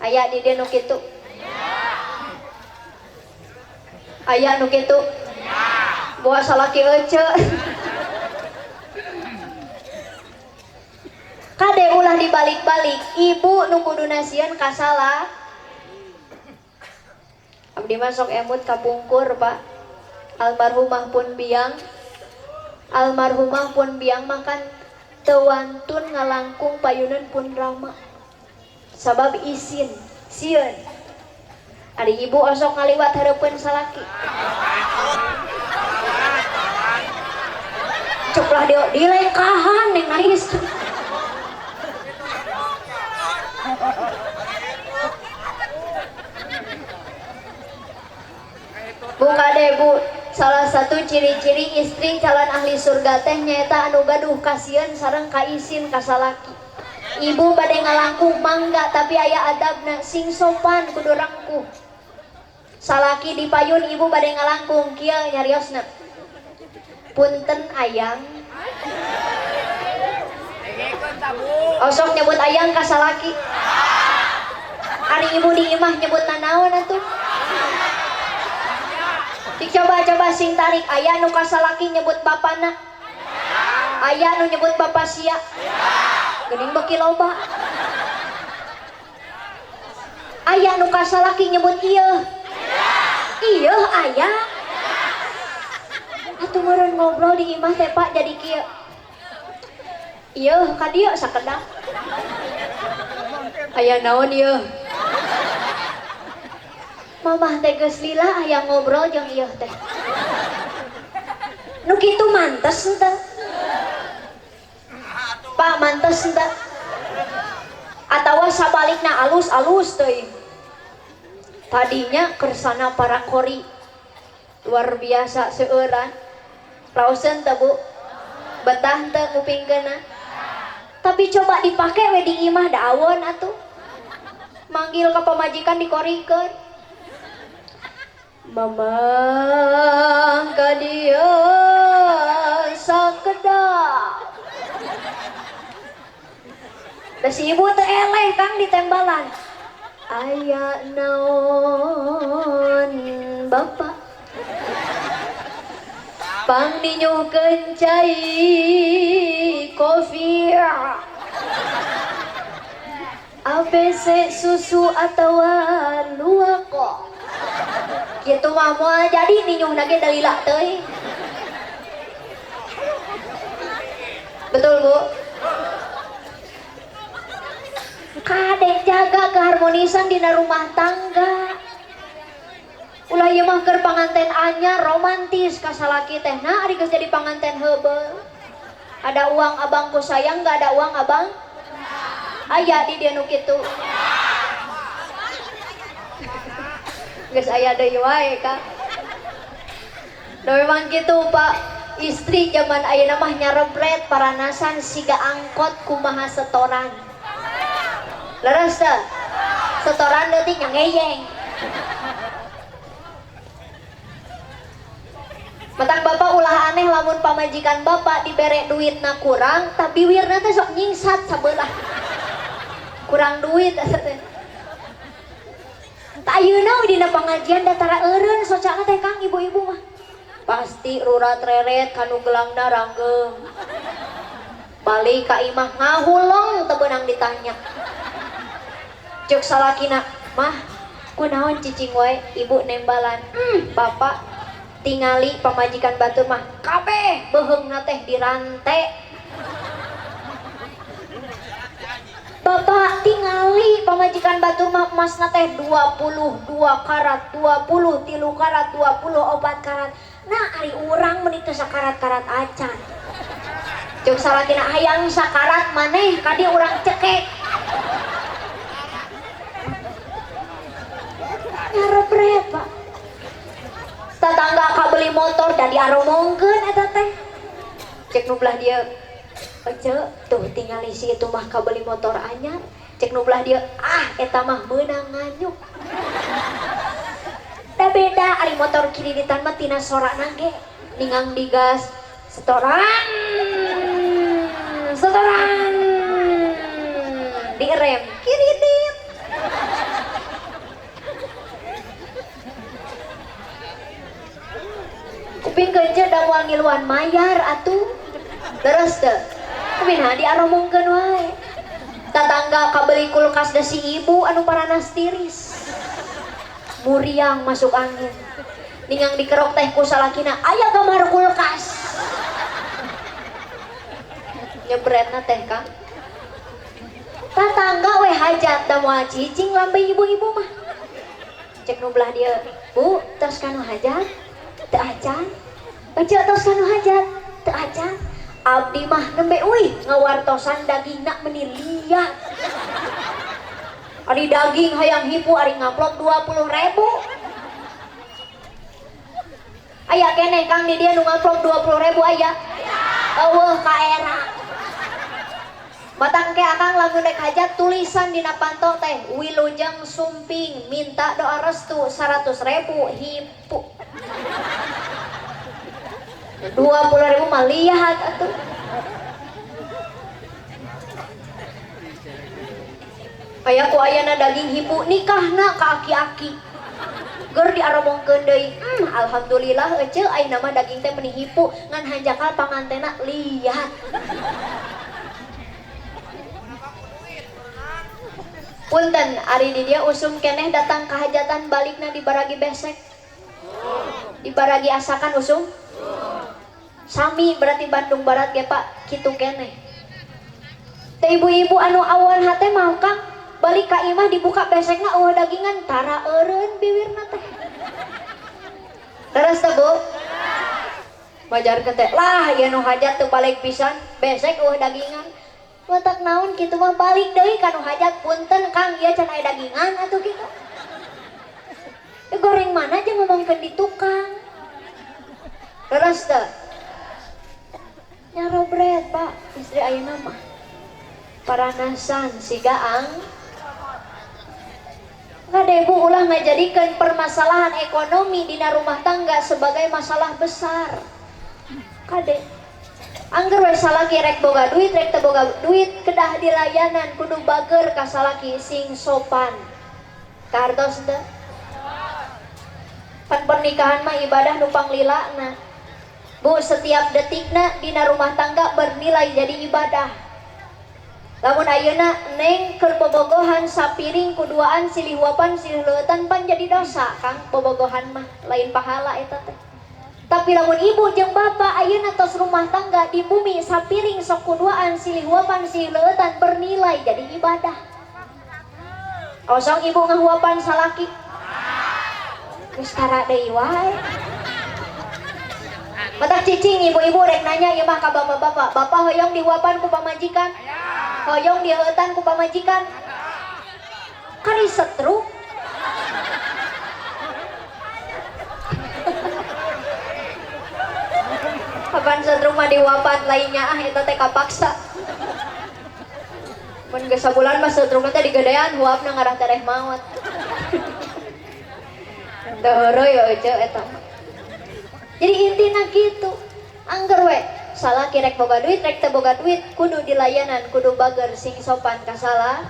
A: Aya di dieu nu kitu. Aya nu kitu. Boa salaki ece. Kade ulah dibalik-balik, ibu nu kudu nasieun ka salah. Abdi mah sok emut kapungkur, Pak. Almarhumah pun biang. Almarhumah pun biang makan teu wantun ngalangkung payunan pun rama. Sabab isin, sieun. Ari ibu osok ngaliwat hareupeun salaki. Cuklah dia dilengkahan neng nangis. Bu kade Bu, salah satu ciri-ciri istri calon ahli surga teh nyaeta anu gaduh kasieun sareng kaisin ka salaki. Ibu bade ngalangkung mangga tapi aya adabna, sing sopan kudu rangkuh. Salaki dipayun ibu bade ngalangkung kieu nyariosna. Punten ayang. Osok nyebut ayang ka salaki. Ari ibu di imah nyebut nanaon atuh? Coba-coba sing tarik, aya nu kasalaki nyebut bapana, aya nu nyebut bapa sia, geuning beuki loba. Aya nu kasalaki nyebut ieu, ieu aya. Atuh meureun ngobrol di imah teh Pak jadi kieu. Ieu ka dieu sakedap. Aya naon ieu? Mamah teh geus lila aya ngobrol jeung ieu teh. Nu kitu mantes henteu? Pak mantes henteu? Atawa sabalikna alus-alus teuing. Tadinya kersana para kori luar biasa seueuran. Raoseun teu Bu? Betah teu ngupingkeunna? Tapi coba dipake we di imah da awon atuh. Manggil ka pamajikan dikorikeun. Mama ka dieu sakedap. Da si ibu teh eleh Kang ditembalan. Aya naon bapak pang ninyuhkeun cai kopi ABC susu atawa luako. Kitu mah moal jadi ninyuhna ge dalila teuing. Betul Bu? Kadek jaga keharmonisan dina rumah tangga. Ulah ieu mah keur panganten anyar romantis ka salaki teh. Nah ari geus jadi panganten heubeul. Ada uang abangku sayang, enggak ada uang abang? Aya di dieu nu kitu. Geus aya deui wae Kak. Da memang kitu Pak. Istri zaman ayeuna mah nyarebret paranasan siga angkot kumaha setoran. Leres teu? Setoran leutik nyangeyeng. Matak bapak ulah aneh lamun pamajikan bapak dibere duitna kurang, tapi wirna teh sok nyingsat sabelah. Kurang duit asa teh. Tak ayeuna we dina pangajian da tara eureun socana teh Kang ibu-ibu mah. Pasti rurat reret kanu gelangna ranggeum. Balik ka imah ngahuleng teu beunang ditanya. Ceuk salakina, "Mah, kunaon cicing wae ibu nembalan?" Bapak Tingali pamajikan batur mah kabeh beuheungna teh dirante. Bapak tingali pamajikan batur mah emasna teh 22 karat, 23 karat, 24 karat. Nah ari urang meuni teu sakarat-karat acan. Cuk salakina hayang sakarat maneh kadi urang cekek. Nyarebret Pak. Tetangga kabeli motor dan diaromongkeun eta teh. Cek nu belah dieu, ece tuh tingali si itu mah kabeli motor anyar. Cek nu belah dieu, ah eta mah meunang nganyuk. Da beda ari motor kiriditan mah tina sorana ge ningang digas setoran setoran direm kiridit. Kuping kence da moal ngiluan mayar atuh. Terus teu kuping diaromongkeun wae. Tatangga kabeli kulkas da si ibu anu paranas tiris. Muriang masuk angin. Ningang dikerok teh ku salakina aya gambar kulkas. Nyebretna teh Kang. Tatangga we hajat da moal cicing lambe ibu-ibu mah. Cek nu belah dieu, Bu, tos kanu hajat? Teu acan. Baca tos kanu hajat? Teu acan. Abdi mah nembe uih ngawartosan dagingna meni liat. Ari daging hayang hipu ari ngaplok 20.000. Aya keneh Kang di dieu nu ngaplok 20.000 aya. Eueuh ka era. Batang ke akang lamun rek hajat tulisan dina panto teh wilujeng sumping minta doa restu 100.000 hipu. 20.000 mah lihat atuh. Aya ku ayana daging hipu nikahna ka aki-aki. Geur diaromongkeun deui. Alhamdulillah ece ayeuna mah daging teh meuni hipu ngan hanjakal pangantena lihat. Punten ari di dia usum keneh datang ka hajatan balikna di baragi besek. Di baragi asakan usum. Sami berarti Bandung Barat ge Pak kitu keneh. Teh ibu-ibu anu awan hate mah Kang balik ka imah dibuka besekna eueuh dagingan tara eureun biwirna teh. Terus teh Bu. Majarkeun teh lah ieu nu hajat teu balik pisan besek eueuh dagingan. Watak naon kitu mah balik deui ka nu hajat punten Kang ieu can aya dagingan atuh kitu. Goreng mana aja ngomongkeun di tukang. Terus teh nyarobret Pak istri ayeuna mah. Paranasan siga ang kade Bu ulah ngajadikeun permasalahan ekonomi dina rumah tangga sebagai masalah besar. Kade angger we salaki rek boga duit rek teu boga duit kedah dilayanan kudu bager ka salaki sing sopan. Kartos teu? Pan pernikahan mah ibadah nu panglilana. Bu setiap detikna dina rumah tangga bernilai jadi ibadah. Lamun ayeuna neng keur bobogohan sapiring kuduaan silih huapan silih leueutan pan jadi dosa Kang bobogohan mah lain pahala eta teh. Tapi lamun ibu jeung bapak ayeuna tos rumah tangga di bumi sapiring sok kuduaan silih huapan silih leueutan bernilai jadi ibadah. Kosong ibu ngahuapan salaki. Geus tara deui wae. Matak cicing ibu-ibu rek nanya ieu mah ka bapak-bapak. Bapak hoyong dihuapan ku pamajikan? Hoyong diheutan ku pamajikan? Kari setruk. Kapan setruk mah dihuapan lainnya ah eta teh kapaksa. Mun geus sabulan mah setrukna teh digedean huapna ngarah tereh maot. Teu heureuy we ece eta mah. Jadi intina kitu. Angger we salaki rek boga duit rek teu boga duit kudu dilayanan kudu bager sing sopan ka salah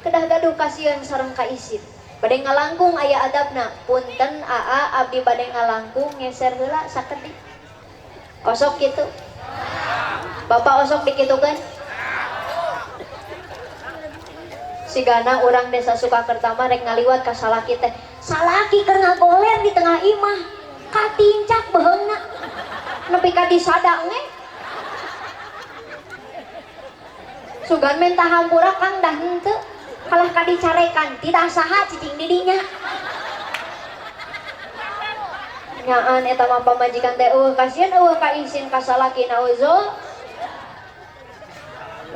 A: kedah gaduh kasieun sareng ka isin. Bade ngalangkung aya adabna punten aa abdi bade ngalangkung ngeser heula sakedik. Osok kitu. Bapak osok dikitukeun? Sigana urang desa Sukakerta mah rek ngaliwat ka salaki teh. Salaki keur ngagoler di tengah imah. Katincak beheungna. Nepi ka disada nge. Sugan minta hampura Kang dah henteu. Kalah ka dicarekan, tidak saha cicing di dinya. Nyaan eta mah pamajikan teh eueuh kasihan eueuh ka isin ka salaki nauzu.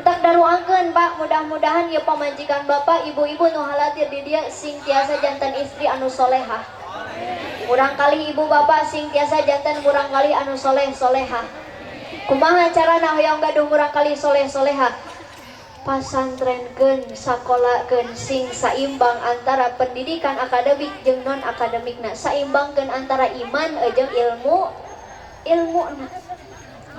A: Tak daruangkeun Pak, mudah-mudahan ieu pamajikan Bapak, ibu-ibu nu halatir di dieu sing tiasa janten istri anu solehah. Murang kali ibu bapak sing tiasa janten murang kali anu soleh solehah. Kumaha carana hoyong gaduh murang kali soleh solehah? Pasantrenkeun, sakolakeun sing saimbang antara pendidikan akademik jeung non akademikna, saimbangkeun antara iman jeung ilmu ilmuna.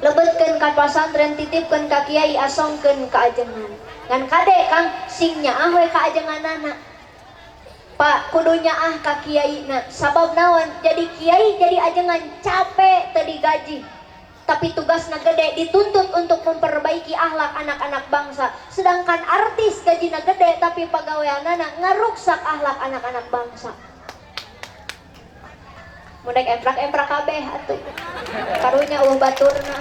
A: Lebetkeun ka pasantren, titipkeun ka kiai, asongkeun ka ajengan. Ngan kade Kang sing nyaah we ka ajenganana. Pak kudu nyaah ka kiaina, sabab naon? Jadi kiai jadi ajengan capek teu digaji. Tapi tugasna gede, dituntut untuk memperbaiki akhlak anak-anak bangsa. Sedangkan artis gajina gede tapi pagaweanana ngaruksak akhlak anak-anak bangsa. Mun dek emprak-emprak kabeh atuh. Karunya eueuh baturna.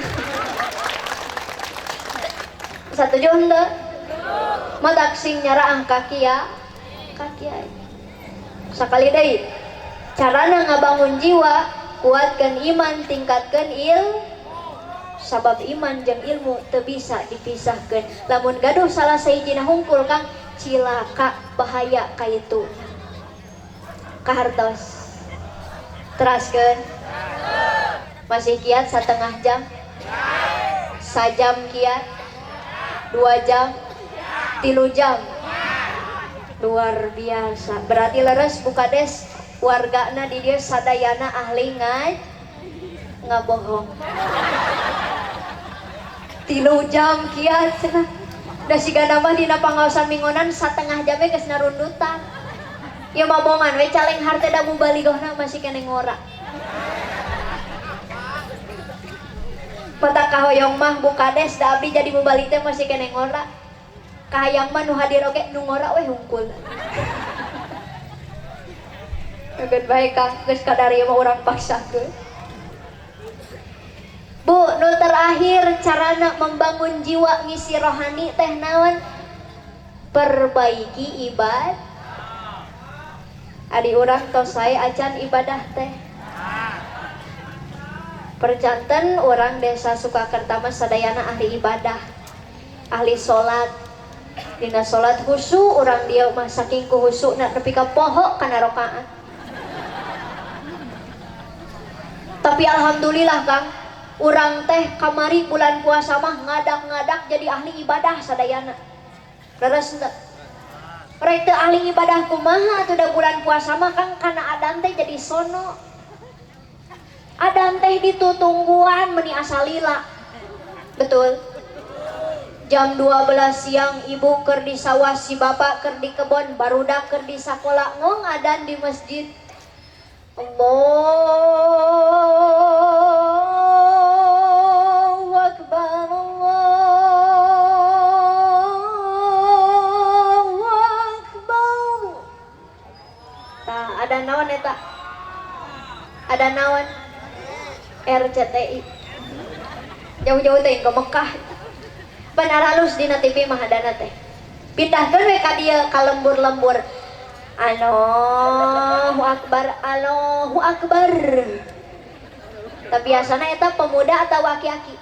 A: Satuju henteu? Matak sing nyaraah ka kiai. Sakali deui, carana ngabangun jiwa, kuatkeun iman, tingkatkeun ilmu. Sabab iman jeung ilmu teu bisa dipisahkeun. Lamun gaduh salah sahijina hungkul Kang, cilaka bahaya kaitu. Kahartos. Teraskeun. Masih kiat setengah jam? Sajam kiat? 2 jam? 3 jam? Luar biasa. Berarti leres bukades wargana di dieu sadayana ahli ngabohong. 3 jam kiat cenah. Da sigana mah dina pangaosan minggonan satengah jam we geus narundutan. Ieu mah bongan we caleng harte da mubalighna masih keneh ngora. Mata kahoyong mah bukades da abdi jadi mubalig teh masih keneh ngora. Kahayang mah nu hadir oge nu ngora we hungkul. Geus bae Kang, geus kadari mah urang paksakeun. Bu, nu terakhir carana membangun jiwa ngisi rohani teh naon? Perbaiki ibadah. Adi urang tos sae acan ibadah teh. Perjanten urang desa Sukakerta mah sadayana ahli ibadah, ahli salat. Dina salat khusyuk urang dieu mah saking ku khusukna nepi ka poho kana rakaat. Tapi alhamdulillah Kang, urang teh kamari bulan puasa mah ngadak-ngadak jadi ahli ibadah sadayana. Leres henteu? Rek teu ahli ibadah kumaha atuh da bulan puasa mah Kang kana adan teh jadi sono. Adan teh ditutungguan meuni asa lila. Betul? Jam 12 siang ibu keur di sawah, si bapak keur di kebon, barudak keur di sakola, ngong adan di masjid. Allahu Akbar, Allahu Akbar. Tah, ada naon eta? Ada naon? RCTI. Jauh-jauh teh ke Mekah. Benar halus dina TV mah hadana teh. Pindahkeun we ka dieu ka lembur-lembur. Allahu Akbar, Allahu Akbar. Tapi biasana eta pemuda atau aki-aki?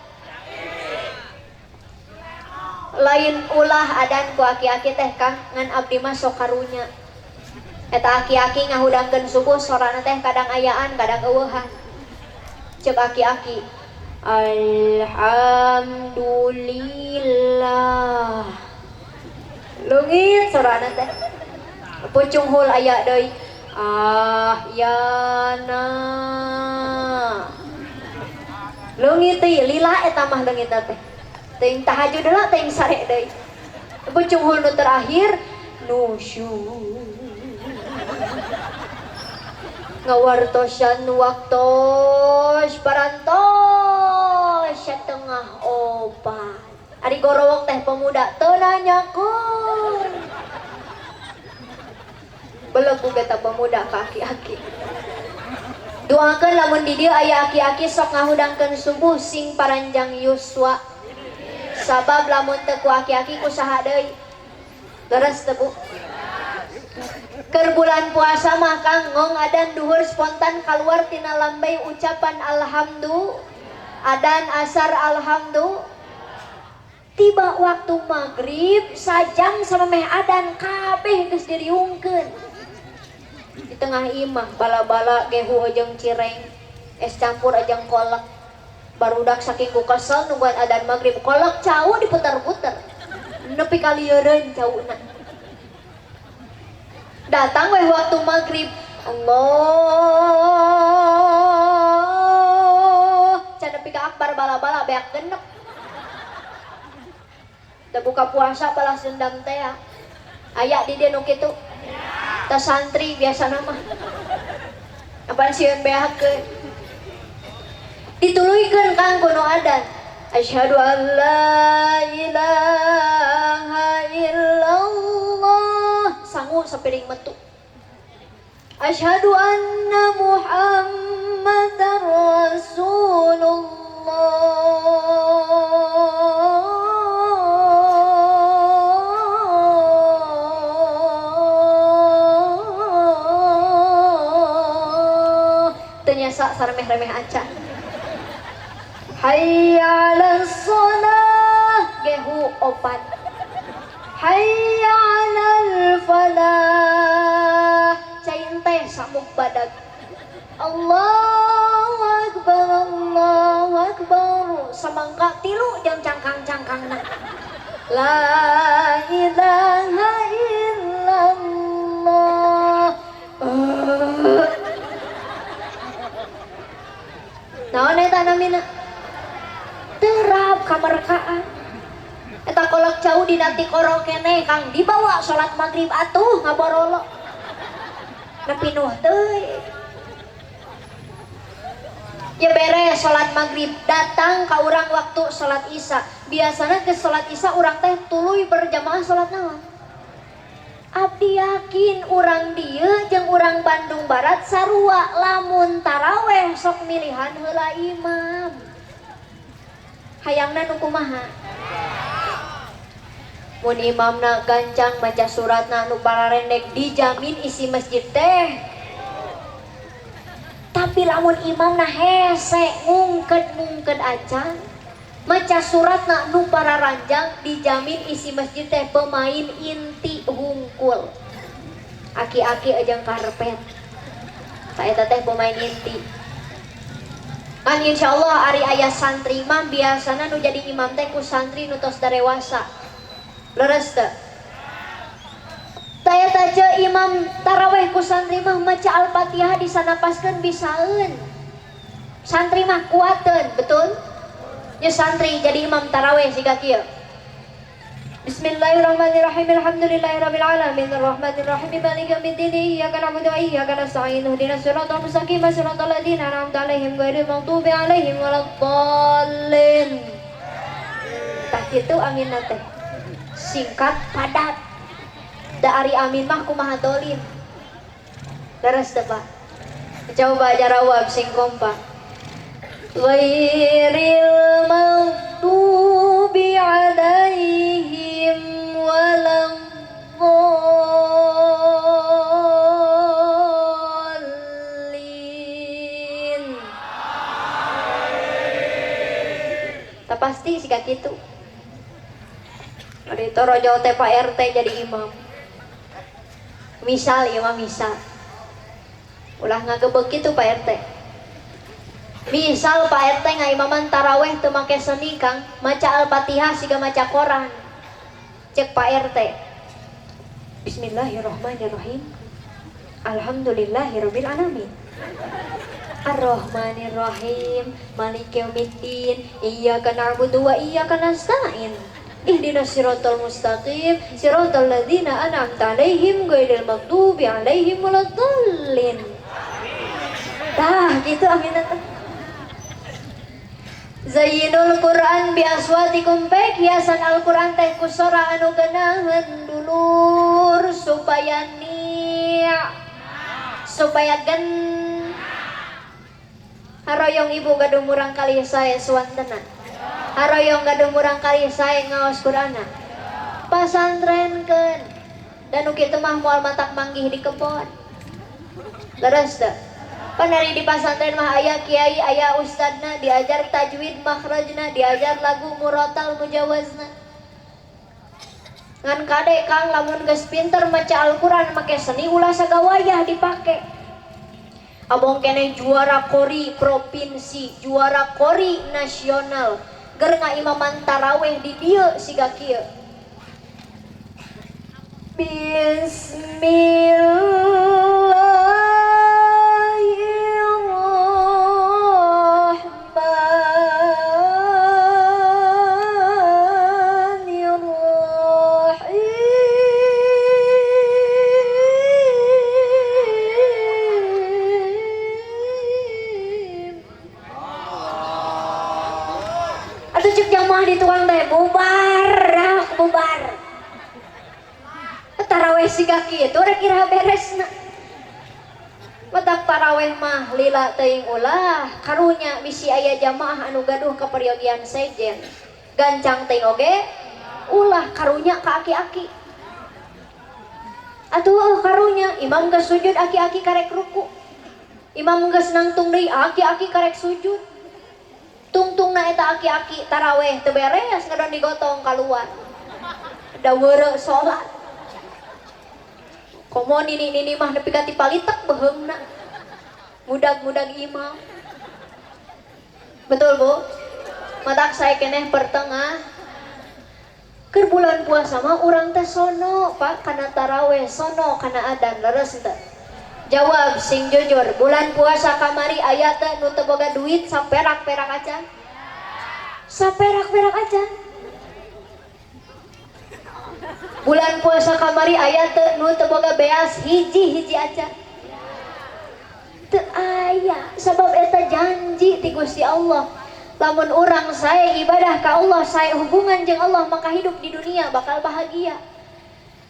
A: Lain ulah adan ku aki-aki teh Kang, ngan abdi mah sok karunya. Eta aki-aki ngahudangkeun subuh sorana teh kadang ayaan, kadang eueuhan. Ceuk aki-aki, alhamdulillah. Leungit sorana teh. Pucung hul aya deui. Ah yana. Leungit teh lila eta mah leungit teh. Teuing tahajud heula teuing sare deui. Pucung hul nu terakhir nusyur. Ngawartosan waktos parantos setengah opat. Ari gorowok teh pemuda teu nanyakeun. Belegu beta pemuda ka aki-aki. Doakeun lamun di dieu aya aki-aki sok ngahudangkeun subuh sing paranjang yuswa. Sabab lamun teu ku aki-aki ku saha deui? Leres teu Bu? Keur bulan puasa mah Kang ngong adan duhur spontan kaluar tina lambai ucapan alhamdulillah, adan asar alhamdulillah. Tiba waktu maghrib sajam sama meh adan kabeh geus diriungkeun. Di tengah imah bala-bala gehu jeung cireng, es campur jeung kolak. Barudak saking ku kesel nungguan adan maghrib, kolak cau diputer-puter. Nepi ka lieureun cauna. Datang weh waktu maghrib, Allah can nepi ka akbar bala-bala beak genep. Teu buka puasa balas dendam teh ya. Aya di dieu nu kitu. Tah santri biasana mah. Apaan sieun beakeun. Dituluykeun Kang kuno adan. Asyhadu an la ilaha illallah. Sangu sapiring metu. Asyhadu anna Muhammadar Rasulullah. Teu nyasa saremeh-remeh acan. Hayya 'alas shalah gehu opat. Hayya 'alal falah cai teh samuk badag. Allahu akbar Allahu akbar samangka tilu jeung cangkang-cangkangna. La ilaha illallah. Naon eta namina? Terap kamerkaan. Eta kolak cau dina tikoro keneh Kang dibawa salat maghrib atuh ngaborolo. Nepi nuh teuing. Ya beres salat maghrib datang ka urang waktu salat isya. Biasana ke salat isya urang teh tuluy berjamaah salat naon? Abdi yakin urang dieu jeung urang Bandung Barat sarua lamun taraweh sok milihan heula imam. Hayangna nu kumaha? Mun imamna gancang maca suratna nu pararendek dijamin isi masjid teh. Tapi lamun imamna hese ngungked-ngungked acan maca suratna nu pararanjang dijamin isi masjid teh pemain inti hungkul. Aki-aki jeung karpet. Ta eta teh pemain inti. Kan insyaallah ari aya santri mah biasana nu jadi imam teh ku santri nu tos darewasa. Leres teu? Ta eta ce imam taraweh ku santri mah maca Al-Fatihah disanapaskeun bisaeun. Santri mah kuateun, betul? Ya santri jadi imam taraweh siga kieu. Bismillahirrahmanirrahim. Alhamdulillahirabbil alamin arrahmanirrahim maliki yaumiddin iyyaka na'budu wa iyyaka nasta'in ihdinas siratal mustaqim siratal ladzina an'amta 'alaihim ghairil maghdubi 'alaihim waladdallin. Tah kitu aminna teh. Singkat padat. Da ari amin mah kumaha dolim. Leres teh Pak? Coba jarawab sing kompak. Ghairil maghdubi 'alaihim waladdallin. Tak pasti siga kitu. Ari torojol teh Pak RT jadi imam. Misal ieu mah misal. Ulah ngagebeg kitu Pak RT. Misal Pak RT ngaimaman taraweh teu make seni Kang, maca Al-Fatihah siga maca koran. Cek Pak RT. Bismillahirrahmanirrahim. Alhamdulillahirabbil alamin. Arrahmanirrahim, maliki yaumiddin, iyyaka na'budu wa iyyaka nasta'in. Ihdinas siratal mustaqim, siratal ladzina an'amta 'alaihim ghairil maghdubi 'alaihim waladdallin. Tah, kitu aminna teh. Zayyinul Quran bi aswatikum baik hiasan Al-Quran teh ku sora anu geunaheun dulur supaya ni supaya gen. Haroyong ibu gaduh murang kali sae suwantena. Haroyong gaduh murang kali sae ngaos Qur'anna. Pasantrenkeun. Dan nu kitu mah moal matak manggih di kebon. Leres teu? Pan ari di pasantren mah aya kiai, aya ustadna, diajar tajwid makhrajna, diajar lagu murotal mujawazna. Ngan kade Kang lamun geus pinter maca Al-Qur'an make seni ulah sagawayah dipake. Abong keneh juara kori provinsi, juara kori nasional. Ger ngaimaman taraweh di dieu siga kieu. Bismillahirrahmanirrahim. Atuh cek jamaah di tukang teh bubar, rak bubar. Taraweh siga kitu rek iraha beresna. Matak taraweh mah lila teuing ulah, karunya bisi aya jamaah anu gaduh kaperyogian sejen. Gancang teuing oge ulah karunya ka aki-aki. Atuh karunya imam geus sujud aki-aki karek ruku. Imam geus nangtung deui aki-aki karek sujud. Tungtungna eta aki-aki taraweh teu beres ngadon digotong kaluar. Da weureu salat. Komo nini-nini mah nepi ka ti palitek beheungna. Mudag-mudag imam. Betul Bu? Matak saya keneh pertengah. Keur bulan puasa mah urang teh sono Pak kana taraweh, sono kana adan, leres teu? Jawab sing jujur, bulan puasa kamari aya teh nu teu boga duit saperak-perak aja? Saperak-perak aja. Bulan puasa kamari aya teu nu teu boga beas hiji-hiji aja? Teu aya, sabab eta janji ti Gusti Allah. Lamun urang sae ibadah ka Allah, sae hubungan jeung Allah, maka hidup di dunia bakal bahagia.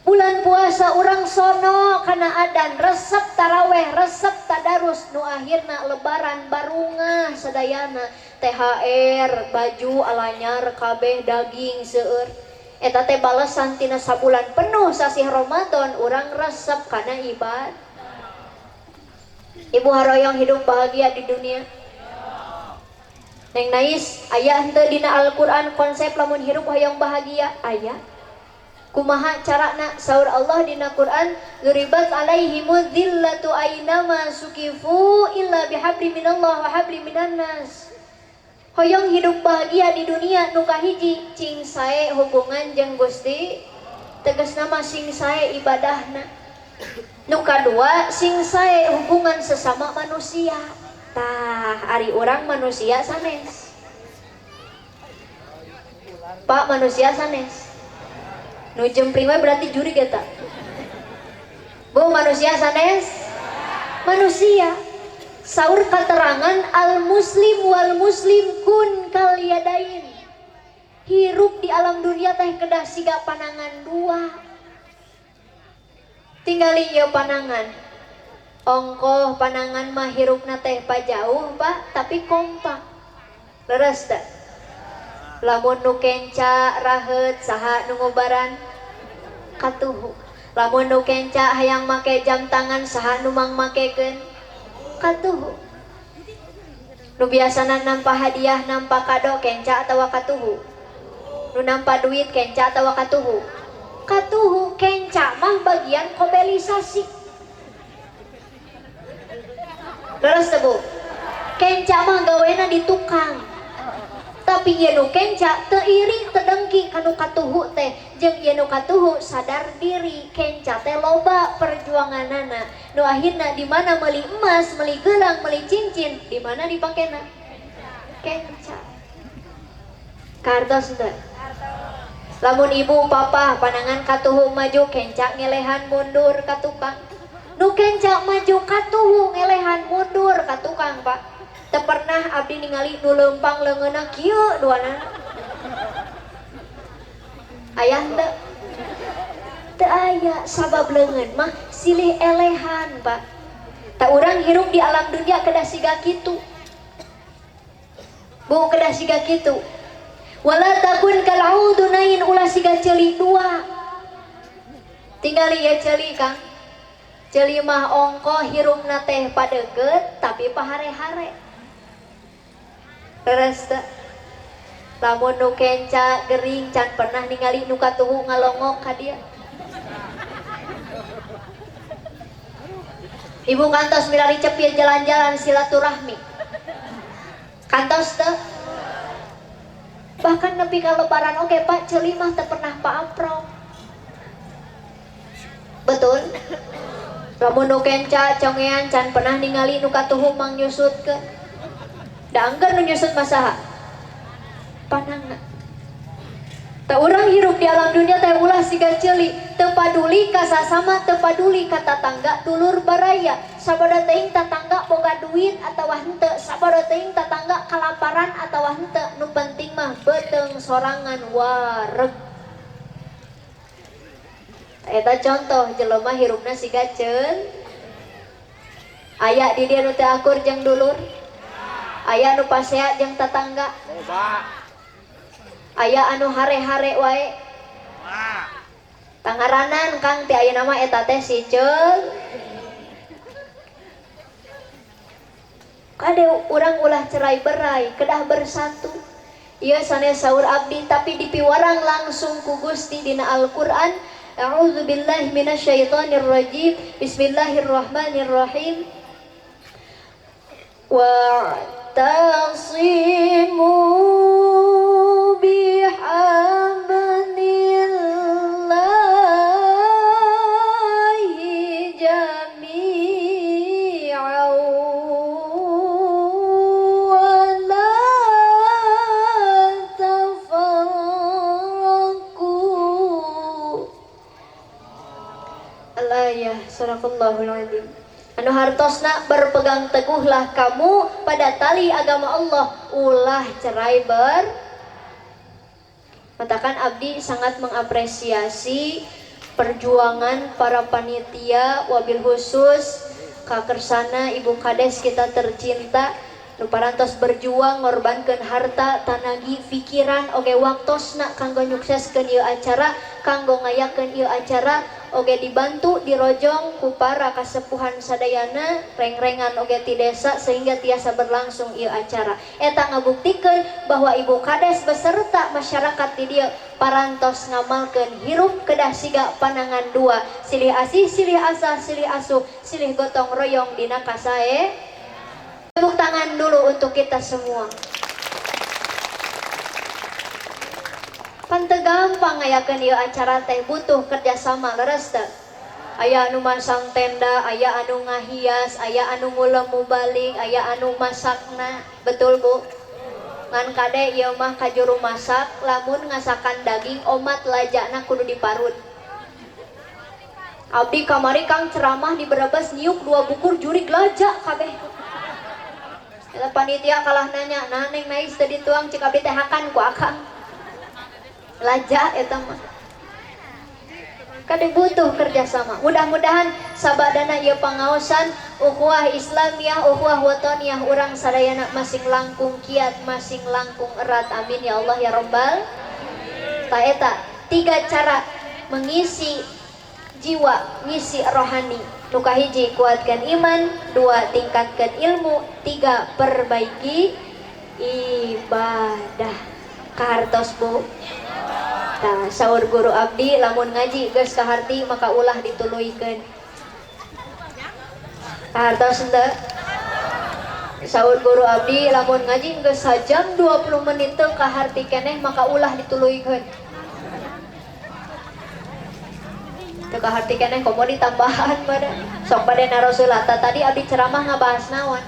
A: Bulan puasa urang sono kana adan, resep taraweh, resep tadarus, nu akhirna lebaran barungah sadayana, THR, baju alanyar kabeh daging seueur. Eta teh balesan tina sabulan penuh sasih Ramadan urang resep kana ibadah. Ibu haroyong hidup bahagia di dunia. Neng Nais, aya henteu dina Al-Qur'an konsep lamun hirup hoyong bahagia? Aya. Kumaha carana? Saur Allah dina Qur'an, "Duribat alaihimudz dzillatu ainama sukifu illa bihabli minallah wa habli minan nas." Hoyong hidup bahagia di dunia nu kahiji cing sae hubungan jeung Gusti, tegasna mah sing sae ibadahna. Nu kadua sing sae hubungan sesama manusia. Tah ari urang manusia sanes. Pak manusia sanes. Nu jempling we berarti jurig eta. Bu manusia sanes? Manusia. Saur katerangan al muslim wal muslim kun kal yadain. Hirup di alam dunia teh kedah siga panangan dua. Tinggali ieu panangan. Ongkoh panangan mah hirupna teh pajauh Pak, tapi kompak. Leres teu? Lamun nu kenca raheut saha nu ngubaran? Katuhu. Lamun nu kenca hayang make jam tangan saha nu mangmakekeun? Katuhu. Nu biasana nampa hadiah nampa kado kenca atawa katuhu? Nu nampa duit kenca atawa katuhu? Katuhu. Kenca mah bagian kobelisasi. Leres teu Bu? Kenca mah gawena di tukang. Tapi ieu nu kenca teu iri teu dengki ka nu katuhu teh, jeung ieu nu katuhu sadar diri kenca teh loba perjuanganana. Nu akhirna di mana meuli emas, meuli gelang, meuli cincin, di mana dipakena? Kenca. Kartos teu? Lamun ibu papa panangan katuhu maju kenca ngelehan mundur ka tukang. Nu kenca maju katuhu ngelehan mundur ka tukang Pak. Teu pernah abdi ningali nu leumpang leungeunna kieu duanana. Aya henteu? Teu aya, sabab leungeun mah silih elehan Pak. Tak urang hirup di alam dunia kedah siga kitu. Bu kedah siga kitu. Wala takun kal udunain, ulah siga ceuli dua. Tinggali ya ceuli Kang. Ceuli mah ongko hirupna teh padeukeut tapi pahare-hare. Leres teu? Lamun nu kenca gering can pernah ningali nu katuhu ngalongok ka dia. Ibu kantos milari cepil jalan-jalan silaturahmi. Kantos teu? Bahkan nepi ka lebaran oge Pak, ceuli mah teu pernah paamprok. Betul? Lamun nu kenca congean can pernah ningali nu katuhu mangyusutkeun. Da angger nu nyusut mah saha? Panangna. Teu urang hirup di alam dunia teh ulah siga ceuli, teu paduli ka sasama, teu paduli ka tatangga, dulur baraya. Sabada teuing tatangga boga duit atawa henteu, sabada teuing tatangga kalaparan atawa henteu, nu penting mah beuteung sorangan wareg. Eta contoh jelema hirupna siga ceuli. Aya di dieu nu teu akur jeung dulur. Aya nu pasea jeung tatangga. Aya anu hare-hare wae. Tangaranan Kang ti ayeuna mah eta teh si ceul. Kade urang ulah cerai berai, kedah bersatu. Ieu sanes saur abdi tapi dipiwarang langsung ku Gusti dina Al-Qur'an. A'udzubillahi minasyaitonirrajim. Bismillahirrahmanirrahim. Wa'tasimu bihablillahi jami'an wa la tafarraqu. Al-ayah, sadaqallahul azim. Anu hartosna berpegang teguhlah kamu pada tali agama Allah, ulah cerai ber. Matakan abdi sangat mengapresiasi perjuangan para panitia, wabil khusus kakersana Ibu Kades kita tercinta, nu parantos berjuang ngorbankeun harta, tanagi, pikiran, oge waktosna kanggo nyukseskeun ieu acara, kanggo ngayakeun ieu acara, oge dibantu dirojong ku para kasepuhan sadayana, rengrengan oge ti desa sehingga tiasa berlangsung ieu acara. Eta ngabuktikeun bahwa Ibu Kades beserta masyarakat di dieu parantos ngamalkeun hirup kedah siga panangan dua, silih asih, silih asah, silih asuh, silih gotong royong dina kasae. Tepuk tangan dulu untuk kita semua. Pan teu gampang ngayakeun ieu acara teh, butuh kerjasama, leres teu? Aya anu masang tenda, aya anu ngahias, aya anu ngulem mubalik, aya anu masakna, betul Bu? Ngan kade ieu mah ka juru masak, lamun ngasakan daging omat lajana kudu diparut. Abdi kamari Kang ceramah di Brebes nyiuk 2 bukur jurig laja kabeh. Eta panitia kalah nanya, nah neng nais teu dituang cek abdi teh hakan ku akang. Laja eta mah. Kade butuh kerjasama. Mudah-mudahan sabadana ieu pangaosan ukhuwah Islamiyah, ukhuwah watoniyah urang sadayana masing langkung kiat, masing langkung erat. Amin ya Allah ya Rabbal. Ta eta 3 cara mengisi jiwa, ngisi rohani. Nu kahiji kuatkan iman, 2 tingkatkan ilmu, 3 perbaiki ibadah. Kahartos Bu. Tah saur guru abdi lamun ngaji geus kaharti maka ulah dituluykeun. Kahartos henteu? Saur guru abdi lamun ngaji geus sajam 20 menit teu kaharti keneh maka ulah dituluykeun. Teu kaharti keneh komo ditambahan pada. Sok bade narosulata tadi abdi ceramah ngabahas naon?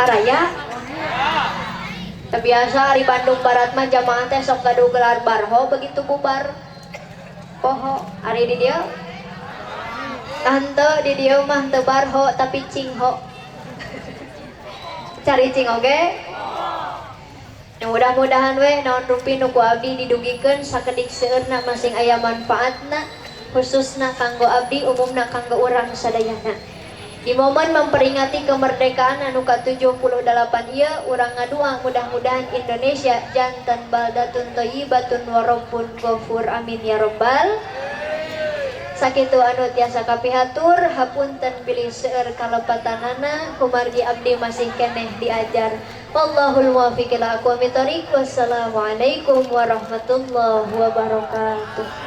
A: Araya? Terbiasa hari Bandung Barat mah jamaah teh sok gaduh gelar barho begitu bubar. Poho ari di dieu? Tante di dieu mah teu barho tapi cingho. Cari cing oge? Nah, mudah-mudahan we naon rupi nu ku abdi didugikeun sakedik seueurna masing aya manfaatna, khususna kanggo abdi, umumna kanggo urang sadayana. Di momen memperingati kemerdekaan anu ka-78 ieu, urang ngadua mudah-mudahan Indonesia janten baldatun thayyibatun wa rabbun ghafur, amin ya rabbal. Sakitu anu tiasa kapihatur, hapunten bilih seueur kalepatanana, kumargi abdi masih keneh diajar. Wallahul muwaffiq ila aqwamit thoriq. Wassalamualaikum warahmatullahi wabarakatuh.